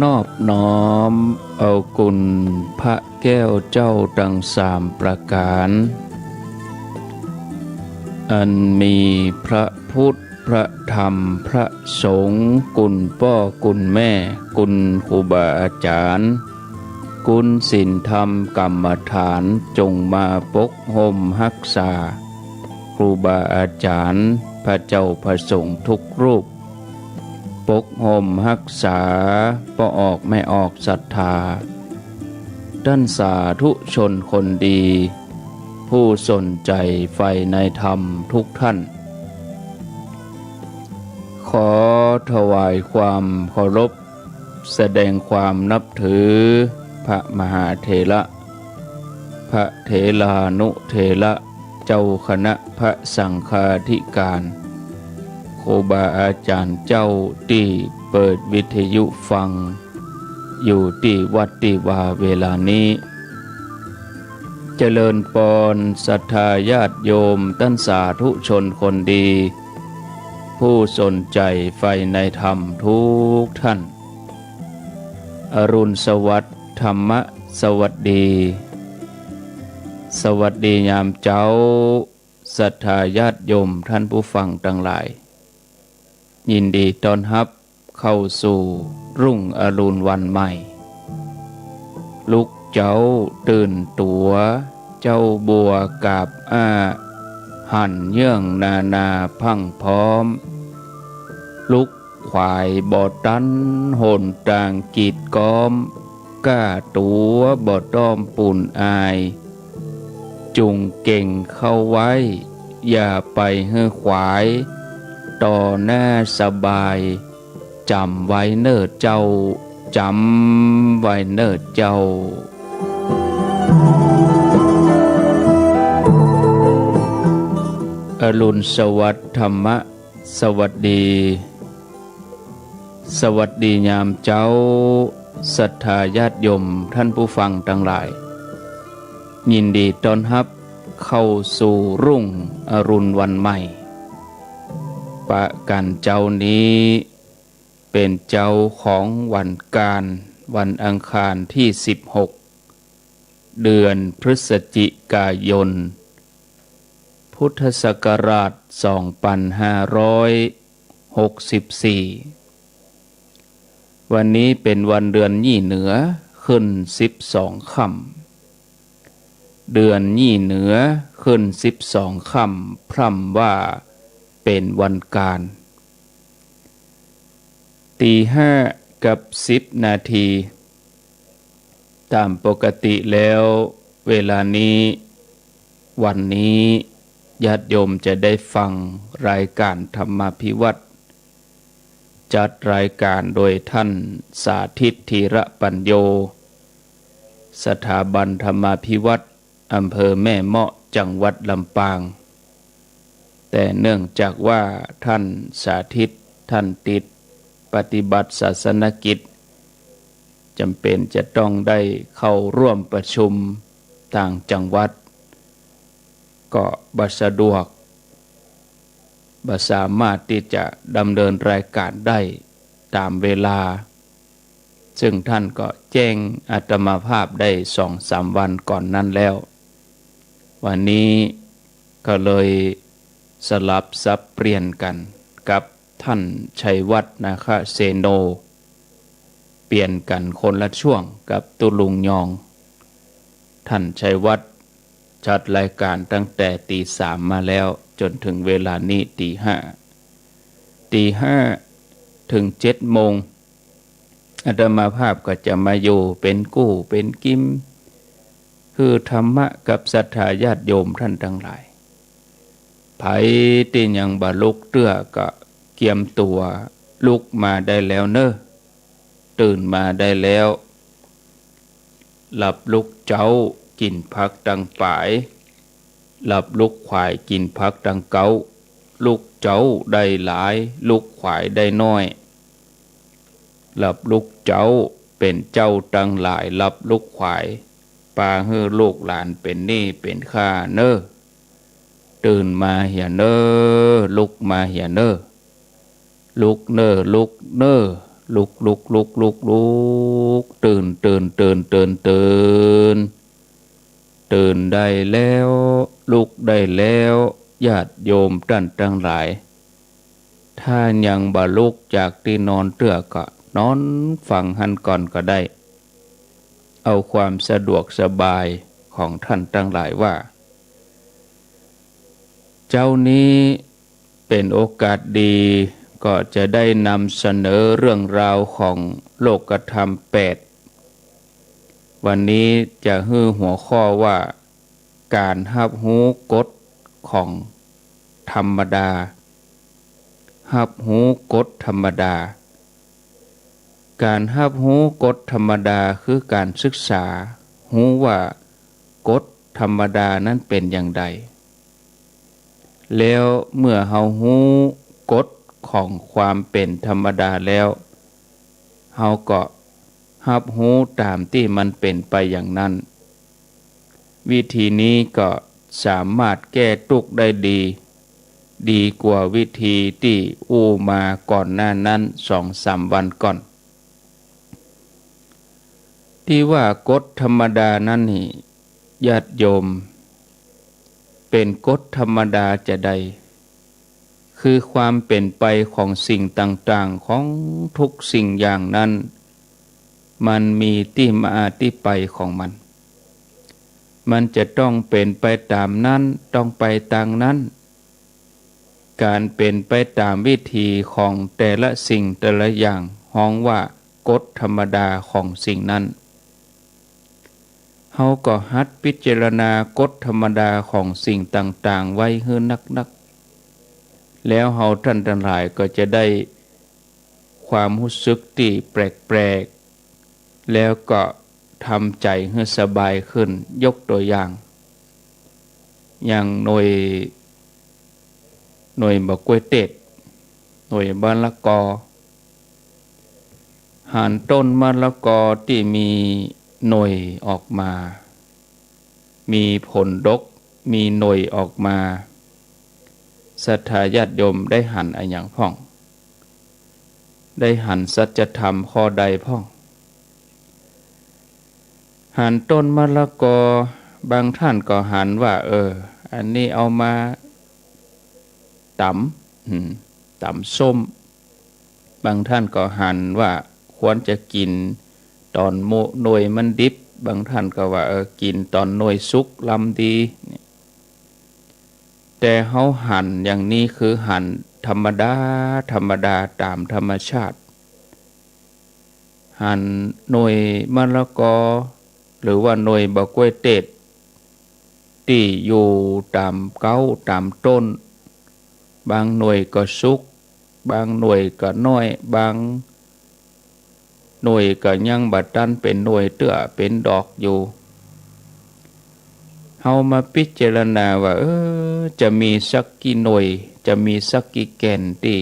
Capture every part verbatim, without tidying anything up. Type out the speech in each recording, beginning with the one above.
นอบน้อมเอาคุณพระแก้วเจ้าตังสามประก๋าน อันมีพระพุทธ พระธรรม พระสงฆ์ คุณป้อ คุณแม่ คุณครูบาอาจ๋ารย์ คุณศีลธรรมกรรมฐาน จงมาปกฮ่มฮักษา ครูบาอาจ๋ารย์ พระเจ้าพระสงฆ์ทุกรูป ปกฮ่มฮักษาป้อออกแม่ออกศรัทธา ต้านสาธุชนคนดี ผู้สนใจ๋ใฝ่ในธรรมทุกท่าน ขอถวายความเคารพ แสดงความนับถือพระมหาเถระ พระเถรานุเถระ เจ้าคณะพระสังฆาธิการ ครูบาอาจ๋ารย์เจ้าตี้เปิดวิทยุฟัง อยู่ตี้วัดตี้วาเวลานี้ เจริญปอนศรัทธาญาติโยมต้านสาธุชนคนดี ผู้สนใจ๋ใฝ่ในธรรมทุกท่าน อรุณสวัสดิ์ ธรรมะสวัสดี สวัสดียามเจ๊า ศรัทธาญาติโยมต้านผู้ฟังตังหลาย ยินดีต้อนฮับเข้าสู่รุ่งอรุณวันใหม่ ลุกเจ๊าตื่นตั๋ว เจ๊าบัวกาบอ้า หันเยื่องนานาพรั่งพร้อม ลุกขวายบ่ตันหนตางกีดก๊อม ก้าตั๋วบ่ต้องปูนอาย จุ่งเก่งเข้าไว้ อย่าไปหื้อขวาย ต่อหน้าสบาย จ๋ำไว้เน่อเจ้า จ๋ำไว้เน่อเจ้า อรุณสวัสดิ์ ธรรมะสวัสดี สวัสดียามเจ๊า ศรัทธาญาติโยมต้านผู้ฟังตังหลาย ยินดีต้อนฮับเข้าสู่รุ่งอรุณวันใหม่ ปะกั๋นเจ๊านี้ เป๋นเจ๊าของวันก๋าน วันอังคารตี้สิบหก เดือนพฤศจิกายน พุทธศักราชสองปันห้าร้อยหกสิบสี่ วันนี้เป๋นวันเดือนยี่เหนือ ขึ้นสิบสองค่ำ เดือนยี่เหนือ ขึ้นสิบสองค่ำ พร่ำว่าเป๋นวันก๋าน ตี๋ห้ากับสิบนาที ต๋ามปกติแล้ว เวลานี้ วันนี้ ญาติโยมจะได้ฟังรายก๋านธรรมาภิวัตร จัดรายก๋านโดยต้านสาธิต ธีระปัญโญ สถาบันธรรมาภิวัตร อำเภอแม่เมาะ จังหวัดลำปาง แต่เนื่องจากว่าต้านสาธิต ต้านติดปฏิบัติศาสนกิจ จ๋ำเป๋นจะต้องได้เข้าร่วมประชุมต่างจังหวัด ก็บ่สะดวก บ่สามารถตี้จะดำเนินรายก๋านได้ต๋ามเวลา ซึ่งต้านก็แจ้งอาตมาภาพได้สองสามวันก่อนนั้นแล้ว วันนี้ก็เลยสลับสับเปลี่ยนกั๋นกับต้านชัยวัฒน์ นาคเสโน เปลี่ยนกั๋นคนละช่วงกับตุ๊ลุงยอง ต้านชัยวัฒน์ จัดรายก๋านตั้งแต่ตี๋สามมาแล้ว จ๋นเถิงเวลานี้ตี๋ห้า ตี๋ห้าเถิงเจ็ดโมง อาตมาภาพก็จะมาอยู่เป๋นกู้เป๋นกิม หื้อธรรมะกับศรัทธาญาติโยมต้านตังหลาย ใผตี้ยังบ่ลุกเตื้อก็เกียมตั๋วลุกมาได้แล้วเน่อ ตื่นมาได้แล้ว หลับลุกเจ๊ากิ๋นผักตังป๋าย หลับลุกขวายกิ๋นผักตังเก๊า ลุกเจ๊าได้หลาย ลุกขวายได้น้อย หลับลุกเจ๊าเป๋นเจ้าตังหลาย หลับลุกขวาย ปาหื้อลูกหลานเป๋นหนี้เป๋นค่าเน่อ ตื่นมาเหียเน่อ ลุกมาเหียเน่อ ลุกเน่อ ลุกเน่อ ลุก ลุก ลุก ลุก ลุก ตื่น ตื่น ตื่น ตื่น ตื่น ตื่นได้แล้ว ลุกได้แล้ว ญาติโยมต้านตังหลาย ถ้ายังบ่ลุกจากตี้นอนเตื้อก็นอนฟังหั้นก่อนก็ได้ เอาความสะดวกสบายของต้านตังหลายว่า เจ๊านี้เป๋นโอกาสดี ก็จะได้นำเสนอเรื่องราวของโลกธรรมแปด วันนี้จะหื้อหัวข้อว่า ก๋านฮับฮู้กฎของธรรมดา ฮับฮู้กฎธรรมดา ก๋านฮับฮู้กฎธรรมดาคือก๋านศึกษาฮู้ว่ากฎธรรมดานั้นเป๋นอย่างใด แล้วเมื่อเฮาฮู้กฎของความเป๋นธรรมดาแล้ว เฮาก็ฮับฮู้ต๋ามตี้มันเป๋นไปอย่างนั้น วิธีนี้ก็สามารถแก้ตุ๊กข์ได้ดี ดีกว่าวิธีตี้อู้มาก่อนหน้านั้นสองสามวันก่อน ตี้ว่ากฎธรรมดานั้นนี่ ญาติโยม เป๋นกฎธรรมดาจาใด คือความเป๋นไปของสิ่งต่างๆ ของทุกสิ่งอย่างนั้น มันมีตี้มาตี้ไปของมัน มันจะต้องเป๋นไปต๋ามนั้น ต้องไปตางนั้น ก๋านเป๋นไปต๋ามวิถีของแต่ละสิ่งแต่ละอย่าง ฮ้องว่ากฎธรรมดาของสิ่งนั้น เฮาก็หัดพิจารณากฎธรรมดาของสิ่งต่างๆ ไว้หื้อนักๆ แล้วเฮาต้านตังหลายก็จะได้ความฮู้สึกตี้แปลกๆ แล้วก็ทำใจ๋หื้อสบายขึ้น ยกตั๋วอย่าง อย่างหน่วย หน่วยบ่าก๊วยเตศ หน่วยมะละกอ หันต้นมะละกอตี้มีหน่วยออกมา มีผลดก มีหน่วยออกมา ศรัทธาญาติโยมได้หันอะหยังพ่อง ได้หันสัจธรรมข้อใดพ่อง หันต้นมะละกอ บางท่านก็หันว่า เออ อันนี้เอามาต๋ำ อืม ต๋ำส้ม บางท่านก็หันว่าควรจะกิ๋นต๋อนโม- หน่วยมันดิบ บางท่านก็ว่า เออ กิ๋นต๋อนหน่วยสุกลำดี แต่เฮาหันอย่างนี้คือหันธรรมดา ธรรมดาต๋ามธรรมชาติ หันหน่วยมะละกอ หรือว่าหน่วยบ่าก๊วยเตศ ตี้อยู่ต๋ามเก๊าต๋ามต้น บางหน่วยก็สุก บางหน่วยก็น้อย บางหน่วยก็ยังบ่ตันเป๋นหน่วยเตื้อ เป๋นดอกอยู่ เฮามาพิจารณาว่า เออ จะมีสักกี่หน่วย จะมีสักกี่แก่นตี้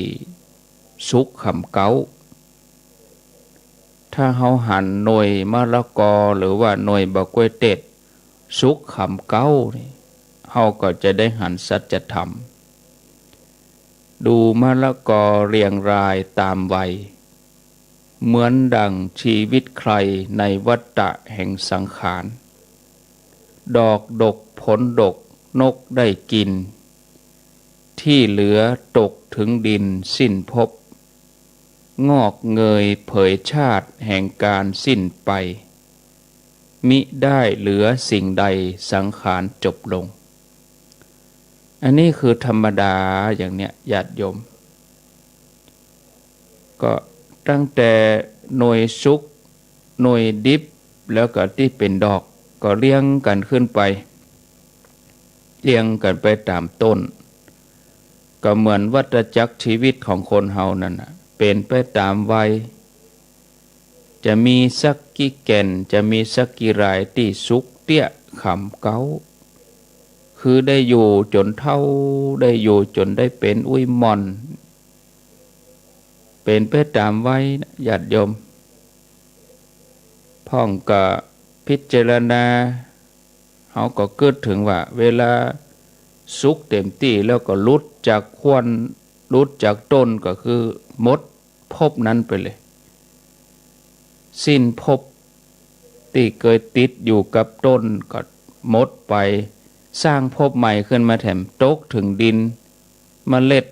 สุกขำเก๊า ถ้าเฮาหันหน่วยมะละกอหรือว่าหน่วยบ่าก๊วยเตศสุกขำเก๊านี่ เฮาก็จะได้หันสัจธรรม ดูมะละกอเรียงรายต๋ามวัย เหมือนดั่งชีวิตใครในวัฏฏะแห่งสังขาร ดอกดกผลดกนกได้กิน ตี้เหลือตกเถิงดินสิ้นภพ งอกเงยเผยชาติแห่งก๋านสิ้นไป มิได้เหลือสิ่งใดสังขารจบลง อันนี้คือธรรมดาอย่างเนี้ย ญาติโยม ก็ตั้งแต่หน่วยสุก หน่วยดิบ แล้วก็ตี้เป๋นดอก ก็เรียงกั๋นขึ้นไป เรียงกั๋นไปต๋ามต้น ก็เหมือนวัฏจักรชีวิตของคนเฮานั่นน่ะ เป๋นไปต๋ามวัย จะมีสักกี่แก่น จะมีสักกี่รายตี้สุกเตี้ยขำเก๊า คือได้อยู่จ๋นเฒ่า ได้อยู่จ๋นได้เป๋นอุ้ยหม่อน เป๋นไปต๋ามวัยนะ ญาติโยม พ่องก็พิจารณา เฮาก็กึ๊ดเถิงว่า เวลาสุกเต๋มตี้แล้วก็หลุดจากขั้ว หลุดจากต้นก็คือหมดภพนั้นไปเลย สิ้นภพตี้เกยติดอยู่กับต้นก็หมดไป สร้างภพใหม่ขึ้นมาแถม ตกเถิงดิน เมล็ด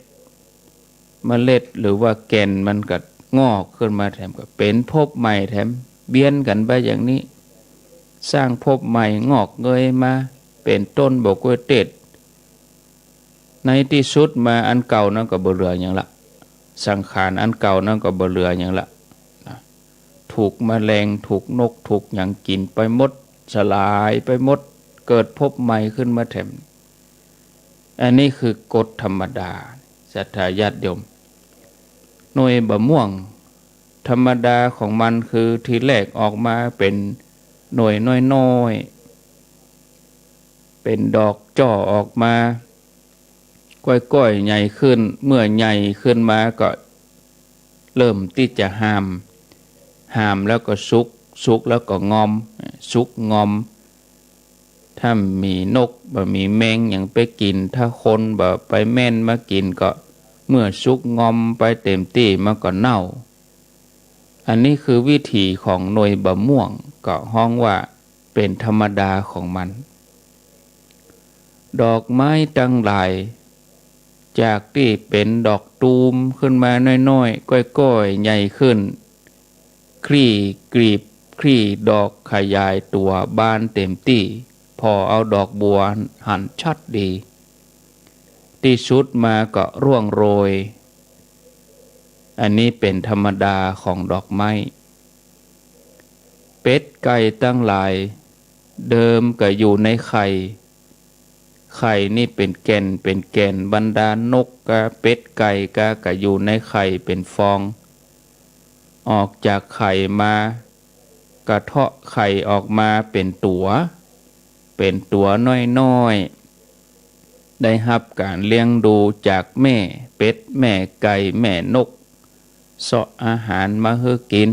เมล็ดหรือว่าแก่นมันก็งอกขึ้นมาแถม ก็เป๋นภพใหม่แถม เวียนกั๋นไปอย่างนี้ สร้างภพใหม่งอกเงยมา เป๋นต้นบ่กล้วยเตร็ด ในตี้สุดมาอันเก่านั้นก็บ่เหลือหยังละ สังขารอันเก่านั้นก็บ่เหลือหยังละนะ ถูกแมลง ถูกนก ถูกหยังกิ๋นไปหมด สลายไปหมด เกิดภพใหม่ขึ้นมาแถม อันนี้คือกฎธรรมดา ศรัทธาญาติโยม หน่วยบ่าม่วง ธรรมดาของมันคือทีแรกออกมาเป๋นหน่วยน้อยๆ เป๋นดอกจ้อออกมา ก้อยๆ ใหญ่ขึ้น เมื่อใหญ่ขึ้นมาก็เริ่มตี้จะหาม หามแล้วก็สุก สุกแล้วก็งอม สุกงอม ถ้ามีนกบ่มีแมงหยังไปกิ๋น ถ้าคนบ่ไปแม่นมากิ๋นก็ เมื่อสุกงอมไปเต๋มตี้มันก็เน่า อันนี้คือวิถีของหน่วยบ่าม่วง ก็ฮ้องว่าเป๋นธรรมดาของมัน ดอกไม้ตังหลาย จากตี้เป๋นดอกตูมขึ้นมาน้อยๆ ก้อยๆ ใหญ่ขึ้น คลี่กลีบ คลี่ดอก ขยายตั๋ว บานเต๋มตี้ ผ่อเอาดอกบัวหันชัดดี ตี้สุดมาก็ร่วงโรย อันนี้เป๋นธรรมดาของดอกไม้ เป็ดไก่ตังหลาย เดิมก็อยู่ในไข่ ไข่นี่เป๋นแก่น เป๋นแก่น บรรดานกกา เป็ดไก่กา ก็อยู่ในไข่เป๋นฟอง ออกจากไข่มา กระเทาะไข่ออกมาเป๋นตั๋ว เป๋นตั๋วน้อยๆ ได้ฮับก๋านเลี้ยงดูจากแม่เป็ด แม่ไก่ แม่นก เซาะอาหารมาหื้อกิ๋น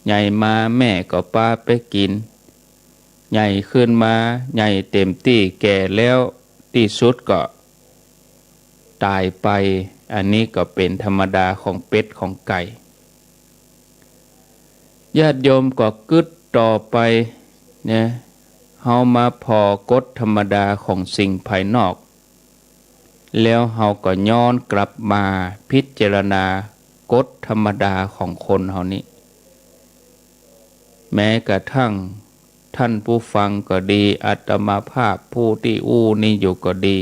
ใหญ่มาแม่ก็ปาไปกิ๋น ใหญ่ขึ้นมา ใหญ่เต๋มตี้แก่แล้ว ตี้สุดก็ต๋ายไป อันนี้ก็เป๋นธรรมดาของเป็ดของไก่ ญาติโยมก็กึ๊ดต่อไปเนี่ย เฮามาผ่อกฎธรรมดาของสิ่งภายนอก แล้วเฮาก็ย้อนกลับมาพิจารณากฎธรรมดาของคนเฮานี้ แม้กระทั่งท่านผู้ฟังก็ดี อาตมาภาพผู้ตี้อู้นี่อยู่ก็ดี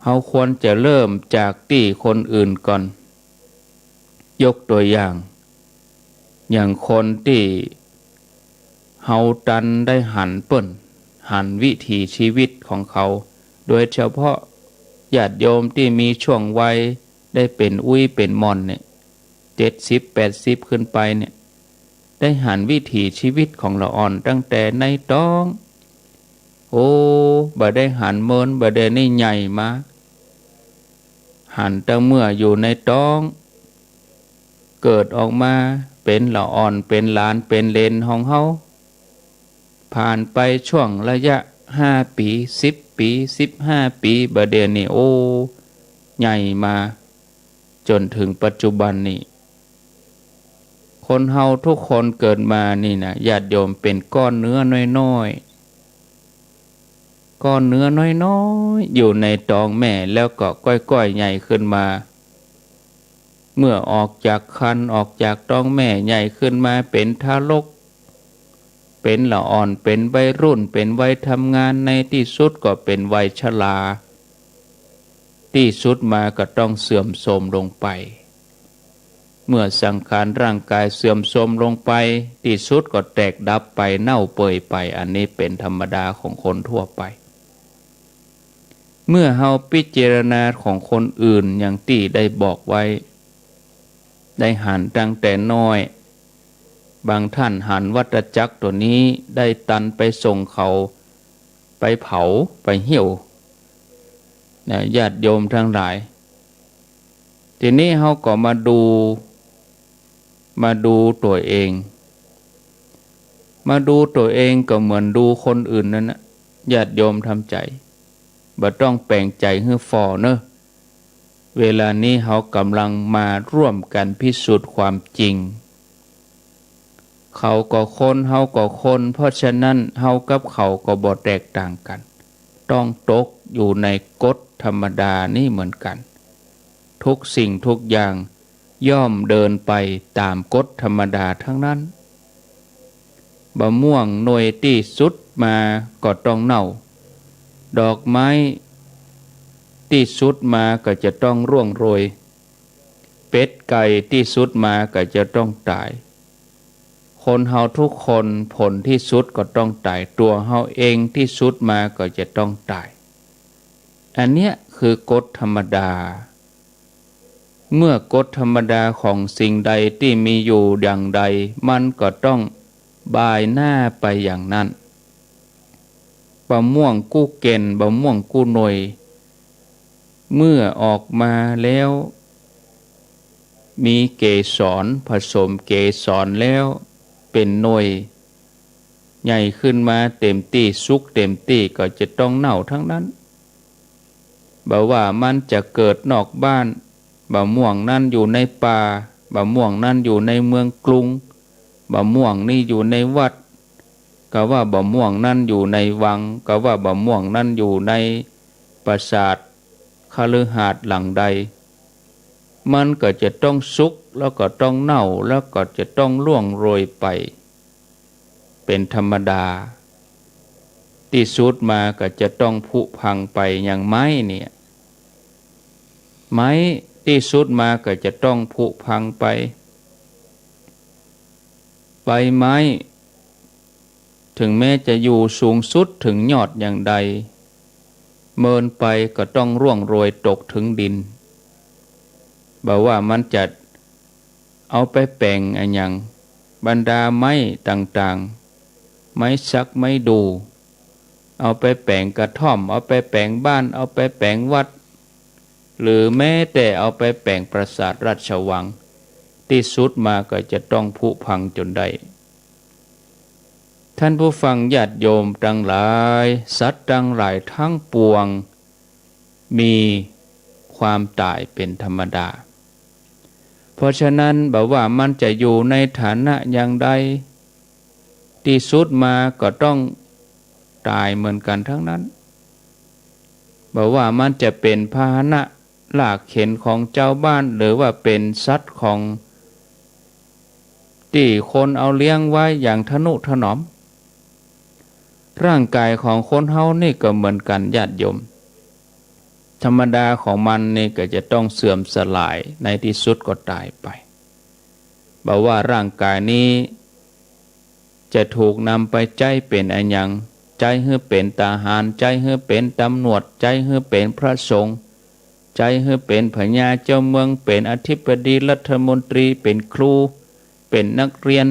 เฮาควรจะเริ่มจากตี้คนอื่นก่อน ยกตัวอย่าง อย่างคนตี้เฮาตันได้หันเปิ้น หันวิถีชีวิตของเขา โดยเฉพาะญาติโยมตี้มีช่วงวัยได้เป๋นอุ๊ยเป๋นหม่อนเนี่ย เจ็ดสิบแปดสิบขึ้นไปเนี่ย ได้หันวิถีชีวิตของละอ่อนตั้งแต่ในต๊อง โอ้ บ่ได้หันเมิน บ่าเดี่ยวนี้ใหญ่มา หันตั้งเมื่ออยู่ในต๊อง เกิดออกมาเป๋นละอ่อน เป๋นหลาน เป๋นเหลนของเฮา ผ่านไปช่วงระยะห้าปี๋ สิบปี๋ สิบห้าปี๋ บ่าเดี่ยวนี้ โอ้ ใหญ่มา จ๋นเถิงปัจจุบันนี้ คนเฮาทุกคนเกิดมานี่นะ ญาติโยม เป๋นก้อนเนื้อน้อยๆ ก้อนเนื้อน้อยๆ อยู่ในต๊องแม่ แล้วก็ก้อยๆ ใหญ่ขึ้นมา เมื่อออกจากครรภ์ ออกจากต๊องแม่ ใหญ่ขึ้นมาเป๋นทารก เป๋นละอ่อน เป๋นวัยรุ่น เป๋นวัยทำงาน ในตี้สุดก็เป๋นวัยชรา ตี้สุดมาก็ต้องเสื่อมโทรมลงไป เมื่อสังขารร่างกายเสื่อมโทรมลงไป ตี้สุดก็แตกดับไป เน่าเปื่อยไป อันนี้เป๋นธรรมดาของคนทั่วไป เมื่อเฮาพิจารณาของคนอื่นอย่างตี้ได้บอกไว้ ได้หันตั้งแต่น้อย บางท่านหันวัตจักรตั๋วนี้ได้ตันไปส่งเขาไปเผาไปเหี่ยวนะ ญาติโยมทั้งหลาย ทีนี้เฮาก็มาดู มาดูตั๋วเอง มาดูตั๋วเองก็เหมือนดูคนอื่นนั่นนะ ญาติโยมทำใจ๋ บ่ต้องแป๋งใจ๋หื้อฝ่อเนอะ เวลานี้เฮากำลังมาร่วมกั๋นพิสูจน์ความจริง เขาก็คน เฮาก็คน เพราะฉะนั้นเฮากับเขาก็บ่แตกต่างกั๋น ต้องตกอยู่ในกฎธรรมดานี้เหมือนกั๋น ทุกสิ่งทุกอย่างย่อมเดินไปต๋ามกฎธรรมดาทั้งนั้น บะม่วงหน่วยตี้สุดมาก็ต้องเน่า ดอกไม้ตี้สุดมาก็จะต้องร่วงโรย เป็ดไก่ตี้สุดมาก็จะต้องต๋าย คนเฮาทุกคนผลตี้สุดก็ต้องต๋าย ตั๋วเฮาเองตี้สุดมาก็จะต้องต๋าย อันเนี้ยคือกฎธรรมดา เมื่อกฎธรรมดาของสิ่งใดตี้มีอยู่อย่างใด มันก็ต้องบ่ายหน้าไปอย่างนั้น บะม่วงกู้แก่น บะม่วงกู้หน่วย เมื่อออกมาแล้ว มีเกสร ผสมเกสรแล้วเป๋นหน่วย ใหญ่ขึ้นมาเต็มตี้ สุกเต็มตี้ ก็จะต้องเน่าทั้งนั้น บ่ว่ามันจะเกิดนอกบ้าน บะม่วงนั้นอยู่ในป่า บะม่วงนั้นอยู่ในเมืองกรุง บะม่วงนี้อยู่ในวัด กาว่าบะม่วงนั้นอยู่ในวัง กาว่าบะม่วงนั้นอยู่ในปราสาทคฤหาสน์หลังใด มันก็จะต้องสุก แล้วก็ต้องเน่า แล้วก็จะต้องร่วงโรยไป เป๋นธรรมดา ตี้สุดมาก็จะต้องผุพังไป อย่างไม้เนี่ย ไม้ตี้สุดมาก็จะต้องผุพังไป ใบไม้ ถึงแม้จะอยู่สูงสุดถึงยอดอย่างใด เมินไปก็ต้องร่วงโรยตกถึงดิน บ่ว่ามันจะเอาไปแป๋งอะหยัง บรรดาไม้ต่างๆ ไม้สักไม้ดู เอาไปแป๋งกระท่อม เอาไปแป๋งบ้าน เอาไปแป๋งวัด หรือแม้แต่เอาไปแป๋งปราสาทราชวัง ตี้สุดมาก็จะต้องผุพังจ๋นได้ ท่านผู้ฟังญาติโยมตังหลาย สัตว์ตังหลายทั้งปวงมีความต๋ายเป๋นธรรมดา เพราะฉะนั้นบ่ว่ามันจะอยู่ในฐานะอย่างใด ตี้สุดมาก็ต้องต๋ายเหมือนกั๋นทั้งนั้น บ่ว่ามันจะเป๋นพาหนะลากเข็นของจาวบ้าน หรือว่าเป๋นสัตว์ของตี้คนเอาเลี้ยงไว้อย่างทะนุถนอม ร่างกายของคนเฮานี่ก็เหมือนกั๋นญาติโยม ธรรมดาของมันนี่ก็จะต้องเสื่อมสลาย ในตี้สุดก็ต๋ายไป บ่ว่าร่างกายนี้ จะถูกนำไปใจ๊เป๋นอะหยัง ใจ๊หื้อเป๋นทหาร ใจ๊หื้อเป๋นตำรวจ ใจ๊หื้อเป๋นพระสงฆ์ ใจ๊หื้อเป๋นพญาเจ้าเมือง เป๋นอธิบดีรัฐมนตรี เป๋นครู เป๋นนักเรียน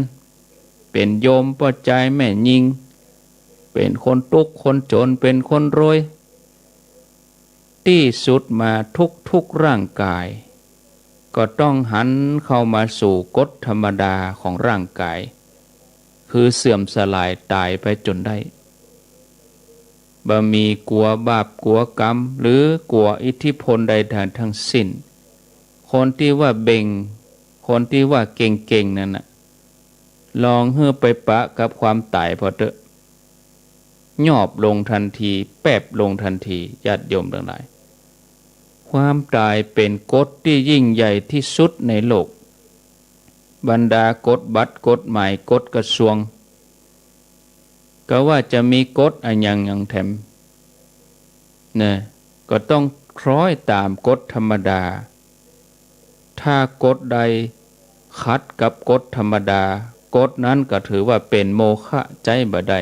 เป๋นโยมป้อจายแม่ญิง เป๋นคนตุ๊กข์คนจ๋น เป๋นคนรวย ตี้สุดมาทุกๆ ร่างกาย ก็ต้องหันเข้ามาสู่กฎธรรมดาของร่างกาย คือเสื่อมสลายต๋ายไปจ๋นได้ บ่มีกั๋วบาปกั๋วกรรม หรือกั๋วอิทธิพลใดๆ ทั้งสิ้น คนตี้ว่าเบ่ง คนตี้ว่าเก่งๆ นั่นน่ะ ลองหื้อไปปะกับความต๋ายผ่อเต๊อะ ยอบลงทันที แป๊บลงทันที ญาติโยมตังหลาย ความต๋ายเป๋นกฎตี้ยิ่งใหญ่ตี้สุดในโลก บรรดากฎบัตรกฎหมายกฎกระทรวง กาว่าจะมีกฎอะหยังหยังแถม นะ ก็ต้องคล้อยต๋ามกฎธรรมดา ถ้ากฎใดขัดกับกฎธรรมดา กฎนั้นก็ถือว่าเป๋นโมฆะ ใจ๊บ่ได้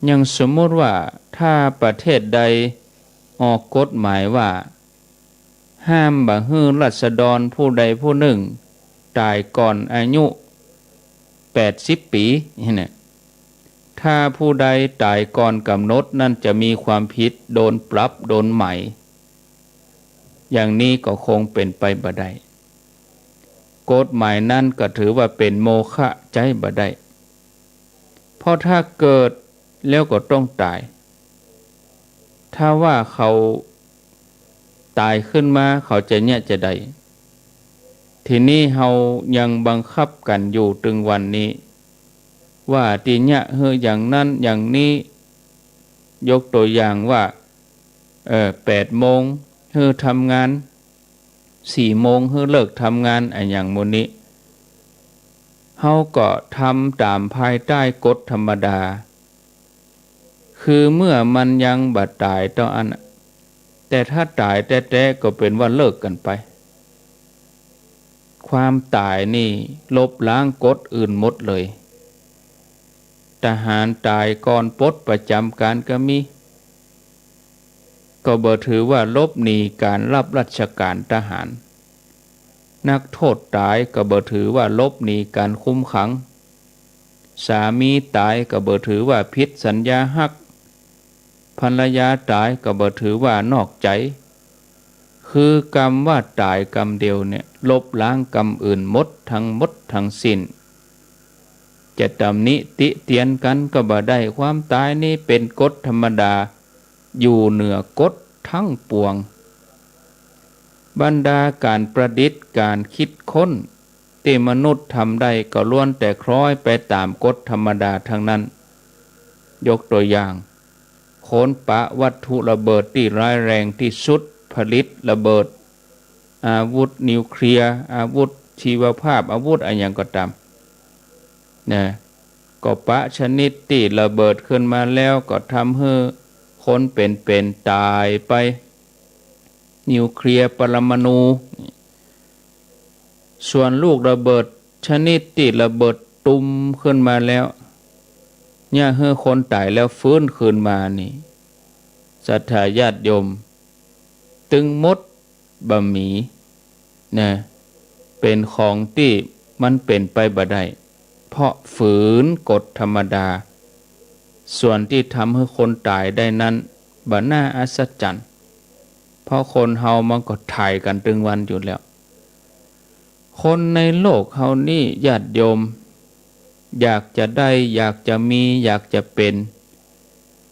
อย่างสมมุติว่า ถ้าประเทศใดออกกฎหมายว่า ห้ามบ่หื้อราษฎรผู้ใดผู้นึ่งต๋ายก่อนอายุแปดสิบปี๋ นี่นะ ถ้าผู้ใดต๋ายก่อนก๋ำหนดนั้นจะมีความผิด โดนปรับ โดนไหม อย่างนี้ก็คงเป๋นไปบ่ได้ กฎหมายนั้นก็ถือว่าเป๋นโมฆะ ใจ๊บ่ได้ เพราะถ้าเกิดแล้วก็ต้องต๋าย ถ้าว่าเขาต๋ายขึ้นมา เขาจะเยียะจาใด ทีนี้เฮายังบังคับกั๋นอยู่ตึงวันนี้ ว่าตี้เยียะหื้ออย่างนั้นอย่างนี้ ยกตั๋วอย่างว่า เอ่อ แปดโมงหื้อทำงาน สี่โมงหื้อเลิกทำงาน อะหยังหมู่นี้ เฮาก็ทำต๋ามภายใต้กฎธรรมดา คือเมื่อมันยังบ่ต๋ายเต้าอั้นน่ะ แต่ถ้าต๋ายแต๊ๆ ก็เป๋นว่าเลิกกั๋นไป ความต๋ายนี่ลบล้างกฎอื่นหมดเลย ทหารต๋ายก่อนปลดประจำก๋านก็มี ก็บ่ถือว่าหลบหนีก๋านฮับราชก๋านทหาร นักโต้ษต๋ายก็บ่ถือว่าหลบหนีก๋านคุมขัง สามีต๋ายก็บ่ถือว่าผิดสัญญาฮัก ภรรยาต๋ายก็บ่ถือว่านอกใจ๋ คือกำว่าต๋ายกำเดียวเนี่ย ลบล้างกำอื่นหมดทั้งหมดทั้งสิ้น จะตำหนิติเตียนกั๋นก็บ่ได้ ความต๋ายนี้เป๋นกฎธรรมดา อยู่เหนือกฎทั้งปวง บรรดาก๋านประดิษฐ์ก๋านคิดค้นตี้มนุษย์ทำได้ก็ล้วนแต่คล้อยไปต๋ามกฎธรรมดาทั้งนั้น ยกตั๋วอย่าง คนปะวัตถุระเบิดตี้ร้ายแรงตี้สุด ผลิตระเบิด อาวุธนิวเคลียร์ อาวุธชีวภาพ อาวุธอะหยังก็ต๋าม นะ ก็ปะชนิดตี้ระเบิดขึ้นมาแล้วก็ทำหื้อคนเป๋นๆ ต๋ายไป นิวเคลียร์ปรมาณู ส่วนลูกระเบิดชนิดตี้ระเบิดตุมขึ้นมาแล้ว เยียะหื้อคนต๋ายแล้วฟื้นคืนมานี่ ศรัทธาญาติโยม ตึงหมดบ่มี นะ เป๋นของตี้มันเป๋นไปบ่ได้ เพราะฝืนกฎธรรมดา ส่วนตี้ทำหื้อคนต๋ายได้นั้น บ่น่าอัศจรรย์ เพราะคนเฮามันก็ต๋ายกั๋นตึงวันอยู่แล้ว คนในโลกเฮานี้ญาติโยม อยากจะได้ อยากจะมี อยากจะเป๋น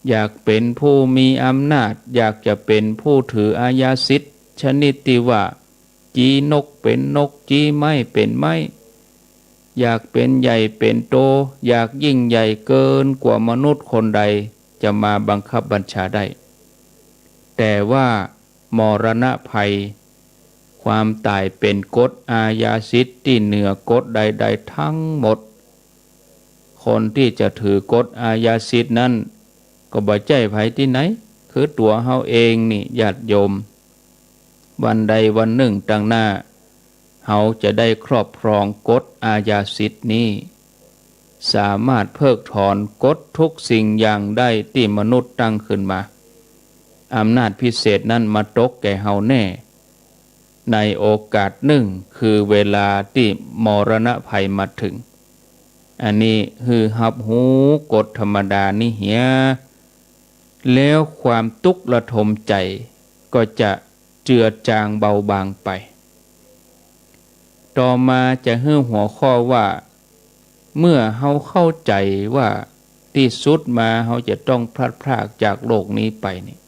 อยากเป๋นผู้มีอำนาจ อยากจะเป๋นผู้ถืออาญาสิทธิ์ ชนิดตี้ว่า จี้นกเป๋นนก จี้ไม้เป๋นไม้ อยากเป๋นใหญ่เป๋นโต อยากยิ่งใหญ่เกินกว่ามนุษย์คนใดจะมาบังคับบัญชาได้ แต่ว่ามรณะภัย ความต๋ายเป๋นกฎอาญาสิทธิ์ตี้เหนือกฎใดๆ ทั้งหมด คนตี้จะถือกฎอาญาสิทธิ์นั้น ก็บ่ใจ้ใผตี้ไหน คือตั๋วเฮาเองนี่ญาติโยม วันใดวันนึ่งตังหน้า เฮาจะได้ครอบครองกฎอาญาสิทธิ์นี้ สามารถเพิกถอนกฎทุกสิ่งอย่างได้ตี้มนุษย์ตั้งขึ้นมา อำนาจพิเศษนั้นมาตกแก่เฮาแน่ ในโอกาสนึ่ง คือเวลาตี้มรณะภัยมาเถิง อันนี้หื้อฮับฮู้กฎธรรมดานี้เหีย แล้วความตุ๊กข์ระทมใจ๋ก็จะเจือจางเบาบางไป ต่อมาจะหื้อหัวข้อว่า เมื่อเฮาเข้าใจ๋ว่าตี้สุดมาเฮาจะต้องพลัดพรากจากโลกนี้ไปนี่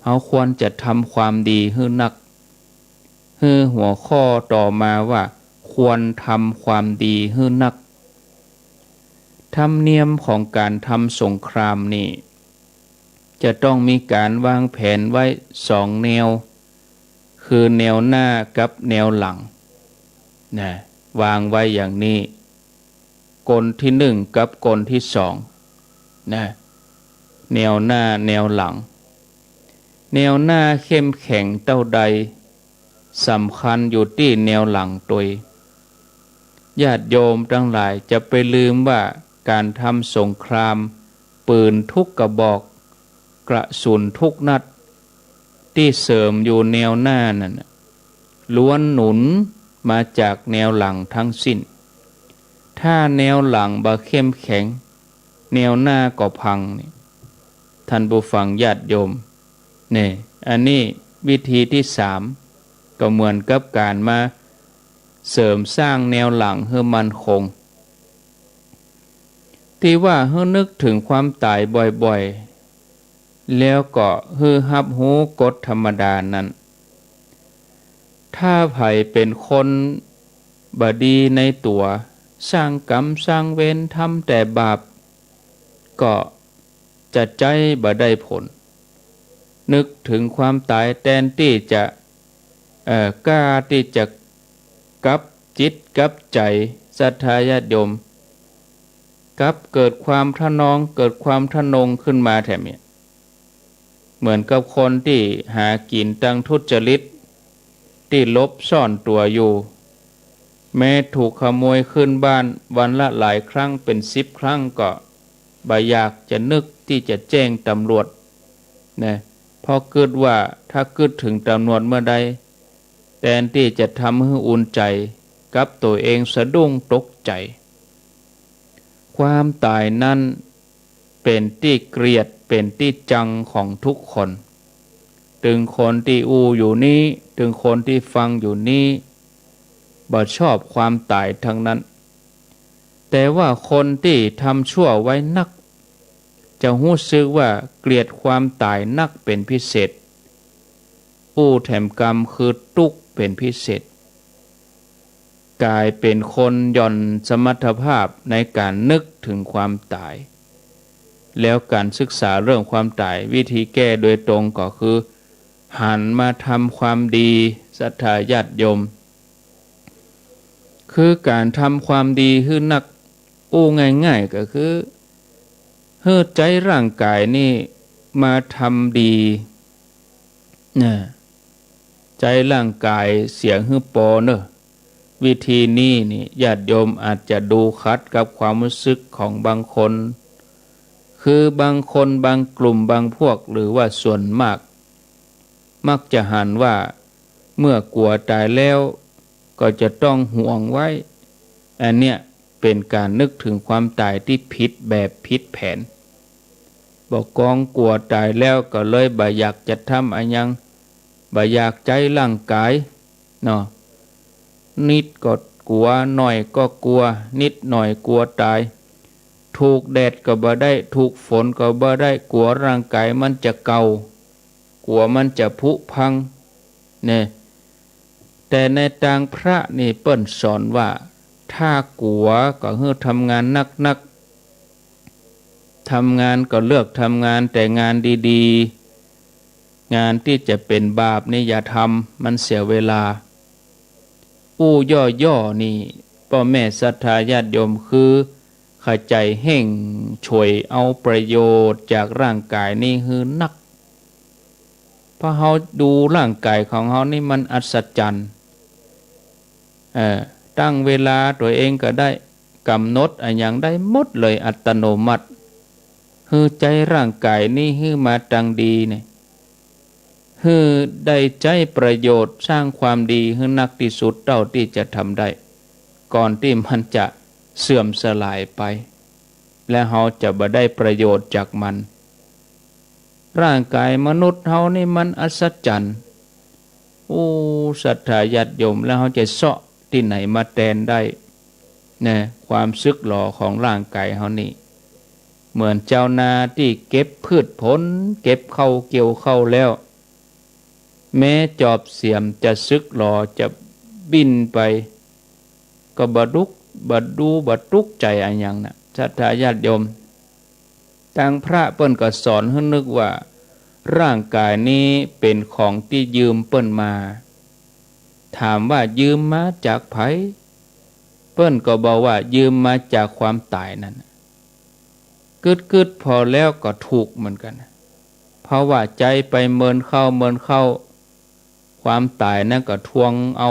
เฮาควรจะทำความดีหื้อนัก หื้อหัวข้อต่อมาว่า ควรทำความดีหื้อนัก ธรรมเนียมของก๋านทำสงครามนี่ จะต้องมีก๋านวางแผนไว้สองแนว คือแนวหน้ากับแนวหลัง นะ วางไว้อย่างนี้ กลที่นึ่งกับกลที่สอง นะ แนวหน้าแนวหลัง แนวหน้าเข้มแข็งเต้าใด สำคัญอยู่ตี้แนวหลังตวย ญาติโยมตังหลายจะไปลืมว่าก๋านทำสงคราม ปืนทุกกระบอก กระสุนทุกนัด ตี้เสริมอยู่แนวหน้านั้นน่ะ ล้วนหนุนมาจากแนวหลังทั้งสิ้น ถ้าแนวหลังบ่เข้มแข็ง แนวหน้าก็พังนี่ ท่านผู้ฟังญาติโยม นี่ อันนี้วิธีที่สาม ก็เหมือนกับก๋านมาเสริมสร้างแนวหลังหื้อมั่นคง ตี้ว่าหื้อนึกเถิงความต๋ายบ่อยๆ แล้วก็หื้อฮับฮู้กฎธรรมดานั้น ถ้าใผเป๋นคน บ่ดีในตั๋ว สร้างกรรมสร้างเวร ทำแต่บาป ก็จะใจ๊บ่ได้ผล นึกเถิงความต๋ายแตนตี้จะ เอ่อ กล้าตี้จะกลับจิตกลับใจ๋ ศรัทธาญาติโยม กลับเกิดความทะนอง เกิดความทะนงขึ้นมาแถมเนี่ย เหมือนกับคนตี้หากิ๋นตังทุจริต ตี้หลบซ่อนตั๋วอยู่ แม้ถูกขโมยขึ้นบ้านวันละหลายครั้ง เป๋นสิบครั้งก็บ่อยากจะนึกตี้จะแจ้งต๋ำรวจนะ เพราะกึ๊ดว่าถ้ากึ๊ดเถิงต๋ำรวจเมื่อใด แตนตี้จะทำหื้ออุ่นใจ๋ กลับตั๋วเองสะดุ้งตกใจ๋ ความต๋ายนั้นเป๋นตี้เกลียด เป๋นตี้จังของทุกคน ตึงคนตี้อู้อยู่นี้ ตึงคนตี้ฟังอยู่นี้ บ่ชอบความต๋ายตังนั้น แต่ว่าคนตี้ทำชั่วไว้นัก จะฮู้สึกว่าเกลียดความต๋ายนักเป๋นพิเศษ อู้แถมกำคือตุ๊กเป๋นพิเศษ ก๋ายเป๋นคนหย่อนสมรรถภาพในก๋านนึกเถิงความต๋าย แล้วก๋านศึกษาเรื่องความต๋าย วิธีแก้โดยตรงก็คือ หันมาทำความดี ศรัทธาญาติโยม คือก๋านทำความดีหื้อนัก อู้ง่ายๆ ก็คือ หื้อใจ๊ร่างก๋ายนี่มาทำดีนะ ใจ๊ร่างก๋ายเสียหื้อปอเน่อ วิธีนี้นี่ญาติโยมอาจจะดูขัดกับความฮู้สึกของบางคน คือบางคนบางกลุ่มบางพวก หรือว่าส่วนมาก มักจะหันว่าเมื่อกั๋วต๋ายแล้วก็จะต้องห่วงไว้ อันเนี้ยเป๋นก๋านนึกเถิงความต๋ายตี้ผิดแบบผิดแผน บ่กองกั๋วต๋ายแล้วก็เลยบ่อยากจะทำอะหยัง บ่อยากใจ๊ร่างก๋ายเนาะ นิดก็กั๋ว หน่อยก็กั๋ว นิดหน่อยกั๋วต๋าย ถูกแดดก็บ่ได้ ถูกฝนก็บ่ได้ กั๋วร่างก๋ายมันจะเก่า กั๋วมันจะผุพังเนี่ย แต่ในตางพระนี่เปิ้นสอนว่า ถ้ากั๋วก็หื้อทำงานนักๆ ทำงานก็เลือกทำงานแต่งานดีๆ งานตี้จะเป๋นบาปนี่อย่าทำ มันเสียเวลา อู้ย่อๆ นี่ ป้อแม่ศรัทธาญาติโยม คือขะใจ๋เฮ่งฉวยเอาประโยชน์จากร่างก๋ายนี่หื้อนัก เพราะเฮาดูร่างก๋ายของเฮานี่มันอัศจรรย์ เอ่อ ตั้งเวลาตั๋วเองก็ได้ ก๋ำหนดอะหยังได้หมดเลยอัตโนมัติ หื้อใจ๊ร่างก๋ายนี่หื้อมาตังดีเนี่ย หื้อได้ใจ๊ประโยชน์สร้างความดีหื้อนักตี้สุดเต้าตี้จะทำได้ ก่อนตี้มันจะเสื่อมสลายไป และเฮาจะบ่ได้ประโยชน์จากมัน ร่างก๋ายมนุษย์เฮานี่มันอัศจรรย์ โอ้ ศรัทธาญาติโยม แล้วเฮาจะเซาะตี้ไหนมาแตนได้ นะ ความสึกหรอของร่างก๋ายเฮานี่ เหมือนจาวนาตี้เก็บพืชผล เก็บข้าวเกี่ยวข้าวแล้ว แม้จอบเสียมจะสึกหรอ จะบิ่นไป ก็บ่ดุก บ่ดู บ่ตุ๊กใจ๋อะหยังนะ ศรัทธาญาติโยม ตางพระเปิ้นก็สอนหื้อนึกว่า ร่างก๋ายนี้เป๋นของตี้ยืมเปิ้นมา ถามว่ายืมมาจากใผ เปิ้นก็บอกว่ายืมมาจากความต๋ายนั่น กึ๊ดๆ ผ่อแล้วก็ถูกเหมือนกั๋น เพราะว่าใจ๊ไปเมินเข้าเมินเข้า ความต๋ายนั้นก็ทวงเอา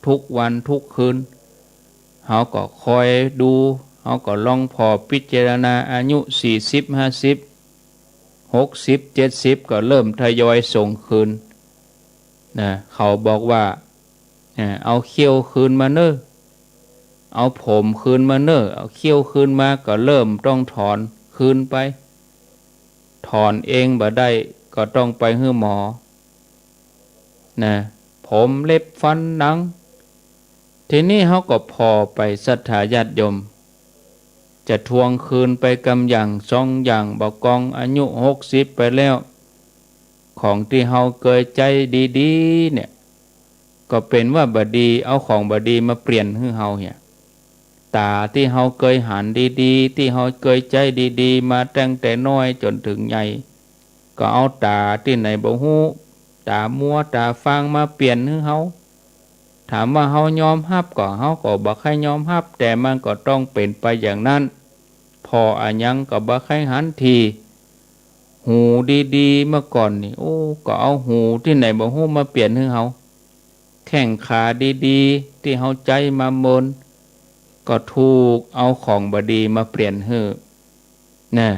ทุกวันทุกคืน เฮาก็คอยดู เฮาก็ลองผ่อพิจารณา อายุสี่สิบ ห้าสิบ หกสิบ เจ็ดสิบ ก็เริ่มทยอยส่งคืน นะ เขาบอกว่า อ่า เอาเขี้ยวคืนมาเน่อ เอาผมคืนมาเน่อ เอาเขี้ยวคืนมา ก็เริ่มต้องถอนคืนไป ถอนเองบ่ได้ ก็ต้องไปหื้อหมอ นะ ผม เล็บ ฟัน หนัง ทีนี้เฮาก็ผ่อไป ศรัทธาญาติโยม จะทวงคืนไปกำอย่างสองอย่าง บ่ากองอายุหกสิบไปแล้ว ของตี้เฮาเกยใจ๊ดีๆ เนี่ย ก็เป๋นว่าบ่ดี เอาของบ่ดีมาเปลี่ยนหื้อเฮาเหีย ต๋าตี้เฮาเกยหันดีๆ ตี้เฮาเกยใจ๊ดีๆ มาตั้งแต่น้อยจ๋นเถิงใหญ่ ก็เอาต๋าตี้ไหนบ่ฮู้ ต๋ามัวต๋าฟางมาเปลี่ยนหื้อเฮา ถามว่าเฮายอมฮับก่อ เฮาก็บ่ใค่ยอมฮับ แต่มันก็ต้องเป๋นไปอย่างนั้น ผ่ออะหยังก็บ่ใค่หันที หูดีๆ เมื่อก่อนนี่ โอ้ ก็เอาหูตี้ไหนบ่ฮู้มาเปลี่ยนหื้อเฮา แข้งขาดีๆ ตี้เฮาใจ๊มาเมิน ก็ถูกเอาของบ่ดีมาเปลี่ยนหื้อ น่ะ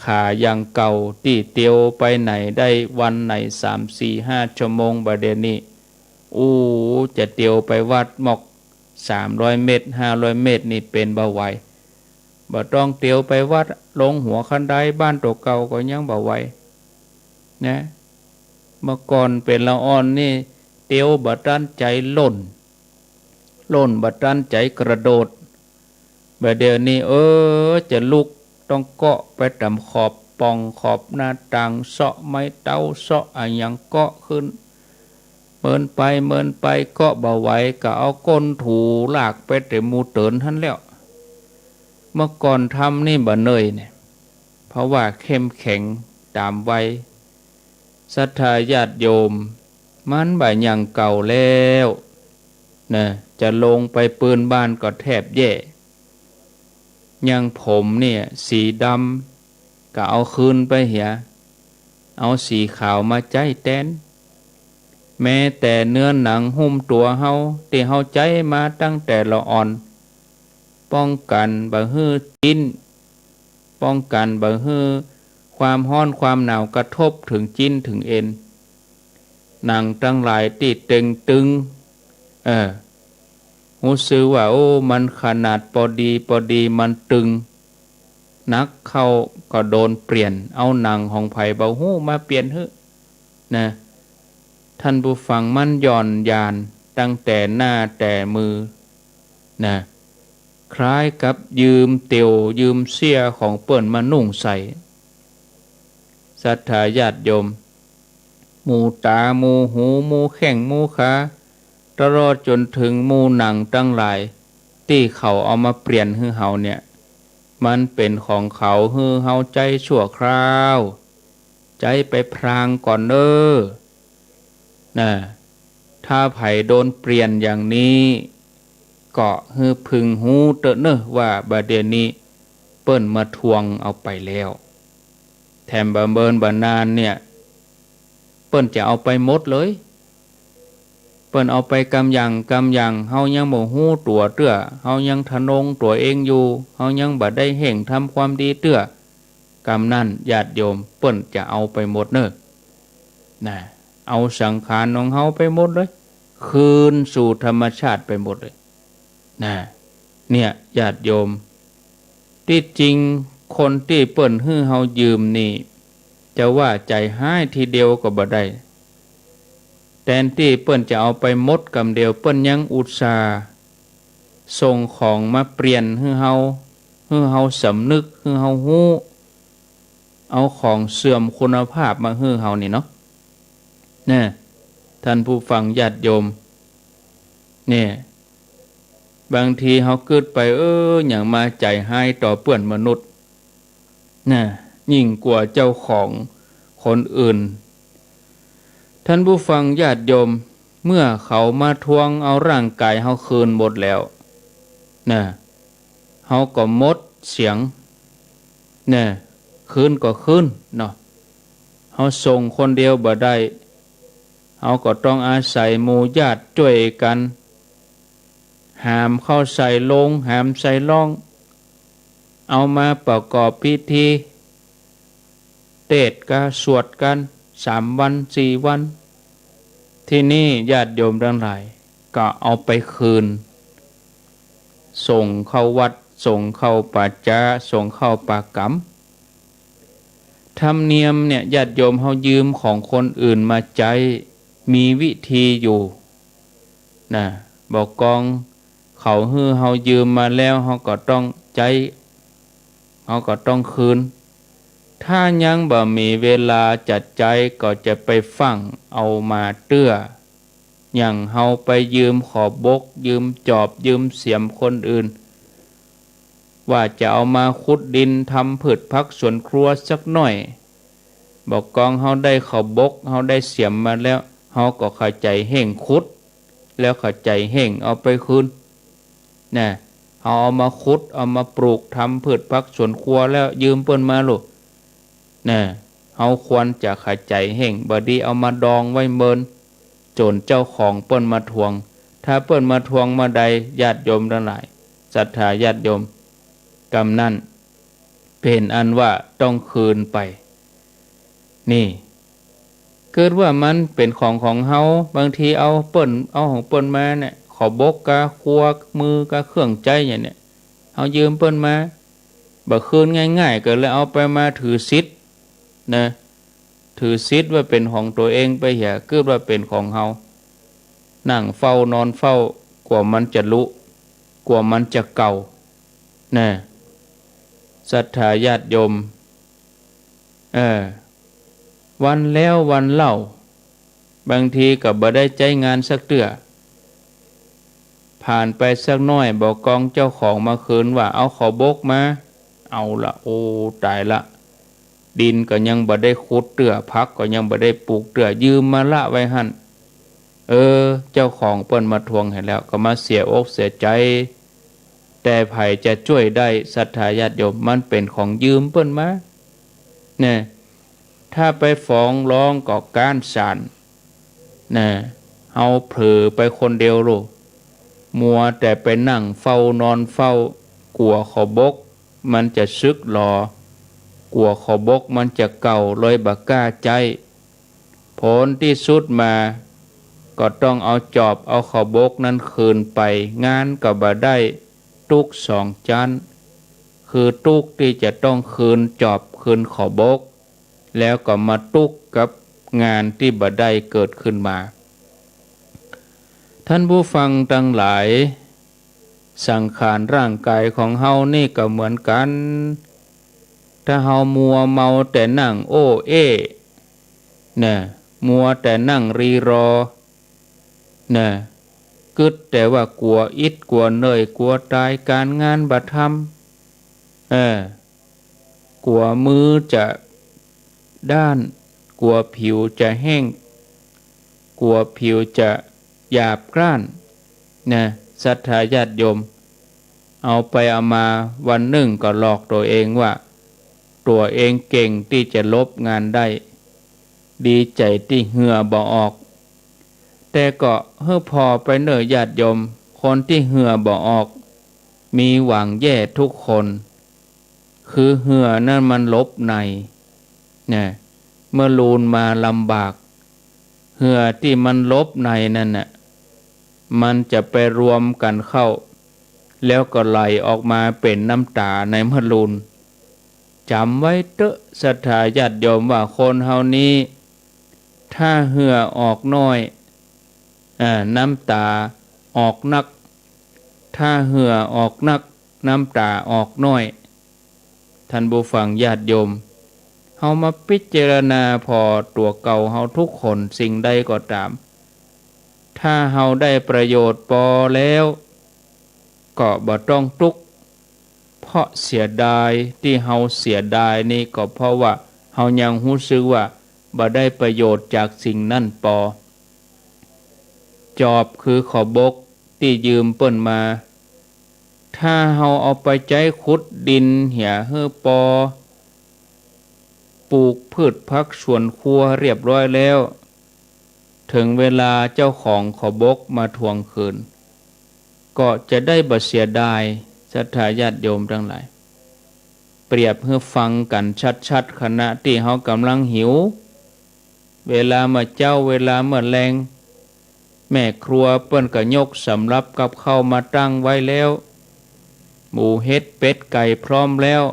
ขาอย่างเก่าตี้เตียวไปไหนได้วันไหนสามสี่ห้าชั่วโมง บ่าเดี่ยวนี้ อู้ จะเตียวไปวัดมอกสามร้อยเมตร ห้าร้อยเมตรนี่เป๋นบ่ไหว บ่ต้องเตียวไปวัด ลงหัวคันไดบ้านตั๋วเก่าก็ยังบ่ไหว นะ เมื่อก่อนเป๋นละอ่อนนี่ เตียวบ่ตันใจ๋ล่น ล่นบ่ตันใจ๋กระโดด บ่าเดี่ยวนี้ เออ จะลุกต้องเกาะไปต๋ามขอบป่องขอบหน้าต่าง เซาะไม้เต๊า เซาะอะหยังเกาะขึ้น เมินไปเมินไปเกาะบ่ไหว ก็เอาก้นถูลากไปเต๋าหมู่เติ๋นหั้นแล้ว เมื่อก่อนทำนี่บ่เหนื่อยเนี่ย เพราะว่าเข้มแข็งต๋ามวัย ศรัทธาญาติโยม มันบ่อย่างเก่าแล้ว นะ จะลงไปปื๊นบ้านก็แทบแย่ อย่างผมเนี่ยสีดำ ก็เอาคืนไปเหีย เอาสีขาวมาใจ๊แตน แม้แต่เนื้อหนังหุ้มตั๋วเฮา ตี้เฮาใจ๊มาตั้งแต่ละอ่อน ป้องกั๋นบ่หื้อจิ๊น ป้องกั๋นบ่หื้อความฮ้อนความหนาวกระทบเถิงจิ๊นเถิงเอ็น หนังตังหลายตี้เต็งตึง เออ ฮู้สึกว่า โอ้ มันขนาดปอดีปอดี มันตึง หนักเข้าก็โดนเปลี่ยน เอาหนังของใผบ่ฮู้มาเปลี่ยนหื้อ นะ ท่านผู้ฟัง มันหย่อนยานตั้งแต่หน้าแต่มือ นะ คล้ายกับยืมเตี่ยวยืมเสี้ยของเปิ้นมานุ่งใส่ ศรัทธาญาติโยม หมู่ต๋า หมู่หู หมู่แข้ง หมู่ขา ตลอดจ๋นเถิงหมู่หนังตังหลาย ตี้เขาเอามาเปลี่ยนหื้อเฮาเนี่ย มันเป๋นของเขาหื้อเฮาใจ๊ชั่วคราว ใจ๊ไปพลางก่อนเน่อ น่ะ ถ้าใผโดนเปลี่ยนอย่างนี้ ก็หื้อพึงฮู้เต๊อะเน่อว่าบ่าเดี่ยวนี้เปิ้นมาทวงเอาไปแล้ว แถมบ่าเมินบ่านานเนี่ย เปิ้นจะเอาไปหมดเลย เปิ้นเอาไปกำอย่างกำอย่าง เฮายังบ่ฮู้ตั๋วเตื้อ เฮายังทะนงตั๋วเองอยู่ เฮายังบ่ได้เฮ่งทำความดีเตื้อ กำนั้นญาติโยม เปิ้นจะเอาไปหมดเน่อ น่ะ เอาสังขารของเฮาไปหมดเลย คืนสู่ธรรมชาติไปหมดเลย น่ะ เนี่ย ญาติโยม ตี้จริงคนตี้เปิ้นหื้อเฮายืมนี่ จะว่าใจ๋ฮ้ายทีเดียวก็บ่ได้ แตนตี้เปิ้นจะเอาไปหมดกำเดียว เปิ้นยังอุตส่าห์ส่งของมาเปลี่ยนหื้อเฮา หื้อเฮาสำนึก หื้อเฮาฮู้ เอาของเสื่อมคุณภาพมาหื้อเฮานี่เนาะ แน่ ท่านผู้ฟังญาติโยม เนี่ย บางทีเฮากึ๊ดไป เออ หยังมาใจ๋ฮ้ายต่อเปื้อนมนุษย์ น่ะ ยิ่งกว่าเจ้าของคนอื่น ท่านผู้ฟังญาติโยม เมื่อเขามาทวงเอาร่างกายเฮาคืนหมดแล้ว น่ะ เฮาก็หมดเสียง น่ะ คืนก็คืนเนาะ เฮาส่งคนเดียวบ่ได้ เฮาก็ต้องอาศัยหมู่ญาติจ้วยกั๋น หามเข้าใส่โลง หามใส่ล่อง เอามาประกอบพิธี เตสน์กาสวดกั๋น สามวัน สี่วัน ทีนี้ญาติโยมตังหลายก็เอาไปคืน ส่งเข้าวัด ส่งเข้าป่าจ๊า ส่งเข้าป่ากำ ธรรมเนียมเนี่ย ญาติโยมเฮายืมของคนอื่นมาใจ๊ มีวิธีอยู่ น่ะ บ่กองเขาหื้อเฮายืมมาแล้ว เฮาก็ต้องใจ๊ เฮาก็ต้องคืน ถ้ายังบ่มีเวลาจะใจ๊ ก็จะไปฟั่งเอามาเตื้อ อย่างเฮาไปยืมขอบบก ยืมจอบ ยืมเสียมคนอื่น ว่าจะเอามาขุดดินทำพืชผักสวนครัวสักหน่อย บ่ากองเฮาได้ขอบบก เฮาได้เสียมมาแล้ว เฮาก็ขะใจ๋เฮ่งขุด แล้วขะใจ๋เฮ่งเอาไปคืน นะ เฮาเอามาขุด เอามาปลูก ทำพืชผักสวนครัวแล้วยืมเปิ้นมาลูก นะ เฮาควรจะขะใจ๋เฮ่ง บ่ดีเอามาดองไว้เมิน จ๋นเจ้าของเปิ้นมาทวง ถ้าเปิ้นมาทวงเมื่อใด ญาติโยมตังหลาย ศรัทธาญาติโยม กำนั้นเป๋นอันว่าต้องคืนไป นี่ กึ๊ดว่ามันเป๋นของของเฮา บางทีเอาเปิ้น เอาของเปิ้นมาเนี่ย ขอบบกกา ครัวมือกา เครื่องใจ๊อย่างเนี่ย เฮายืมเปิ้นมา บ่คืนง่ายๆ ก็เลยเอาไปมาถือสิทธิ์ นะ ถือสิทธิ์ว่าเป๋นของตั๋วเองไปเหีย กึ๊ดว่าเป๋นของเฮา นั่งเฝ้านอนเฝ้า กั๋วมันจะลุ กั๋วมันจะเก่า นะ ศรัทธาญาติโยม เออ วันแล้ววันเล่า บางทีก็บ่ได้ใจ๊งานสักเตื้อ ผ่านไปสักหน้อย บ่ากองเจ้าของมาคืนว่า เอาขอบบกมา เอาละ โอ้ ต๋ายละ ดินก็ยังบ่ได้ขุดเตื้อ ผักก็ยังบ่ได้ปลูกเตื้อ ยืมมาละไว้หั้น เออ เจ้าของเปิ้นมาทวงหั้นแล้ว ก็มาเสียอกเสียใจ๋ แต่ใผจะจ้วยได้ ศรัทธาญาติโยม มันเป๋นของยืมเปิ้นมา นะ ถ้าไปฟ้องร้องก็ก๊านศาล นะ เฮาเผลอไปคนเดียวลูก มัวแต่ไปนั่งเฝ้านอนเฝ้า กั๋วขอบบกมันจะสึกหรอ กั๋วขอบบกมันจะเก่า เลยบ่กล้าใจ๊ ผลตี้สุดมา ก็ต้องเอาจอบเอาขอบบกนั้นคืนไป งานก็บ่ได้ ตุ๊กสองจั๊น คือตุ๊กตี้จะต้องคืนจอบคืนขอบบก แล้วก็มาตุ๊กกับงานตี้บ่ได้เกิดขึ้นมา ท่านผู้ฟังตังหลาย สังขารร่างกายของเฮานี่ก็เหมือนกั๋น ถ้าเฮามัวเมาแต่นั่งโอ้เอ้ นะ มัวแต่นั่งรีรอ นะ กึ๊ดแต่ว่ากั๋วอิดกั๋วเหนื่อย กั๋วต๋าย ก๋านงานบ่ทำ เออ กั๋วมือจะด้าน กั๋วผิวจะแห้ง กั๋วผิวจะหยาบกร้าน นะ ศรัทธาญาติโยม เอาไปเอามา วันนึ่งก็หลอกตั๋วเองว่า ตั๋วเองเก่งตี้จะลบงานได้ ดีใจ๋ตี้เหื่อบ่ออก แต่ก็หื้อผ่อไปเน่อญาติโยม คนตี้เหื่อบ่ออก มีหวังแย่ทุกคน คือเหื่อนั้นมันหลบใน นะ เมื่อลูนมาลำบาก เหื่อตี้มันหลบในนั้นน่ะ มันจะไปรวมกั๋นเข้า แล้วก็ไหลออกมาเป๋นน้ำต๋าในเมื่อลูน จ๋ำไว้เต๊อะ ศรัทธาญาติโยม ว่าคนเฮานี้ ถ้าเหื่อออกน้อย อ่า น้ำต๋าออกนัก ถ้าเหื่อออกนัก น้ำต๋าออกน้อย ท่านผู้ฟังญาติโยม เฮามาพิจารณาผ่อตั๋วเก่าเฮาทุกคน สิ่งใดก็ต๋าม ถ้าเฮาได้ประโยชน์ปอแล้ว ก็บ่ต้องตุ๊กข์ เพราะเสียดาย ตี้เฮาเสียดายนี่ก็เพราะว่าเฮายังฮู้สึกว่าบ่ได้ประโยชน์จากสิ่งนั้นปอ จอบคือขอบบกตี้ยืมเปิ้นมา ถ้าเฮาเอาไปใจ๊ขุดดินเหียหื้อปอ ปลูกพืชผักสวนครัวเรียบร้อยแล้ว เถิงเวลาเจ้าของขอบบกมาทวงคืน ก็จะได้บ่เสียดาย ศรัทธาญาติโยมตังหลาย เปรียบหื้อฟังกั๋นชัดๆ ขณะตี้เฮากำลังหิว เวลาเมื่อเจ๊า เวลาเมื่อแลง แม่ครัวเปิ้นก็ยกสำรับกับข้าวมาตั้งไว้แล้ว หมูเห็ดเป็ดไก่พร้อมแล้ว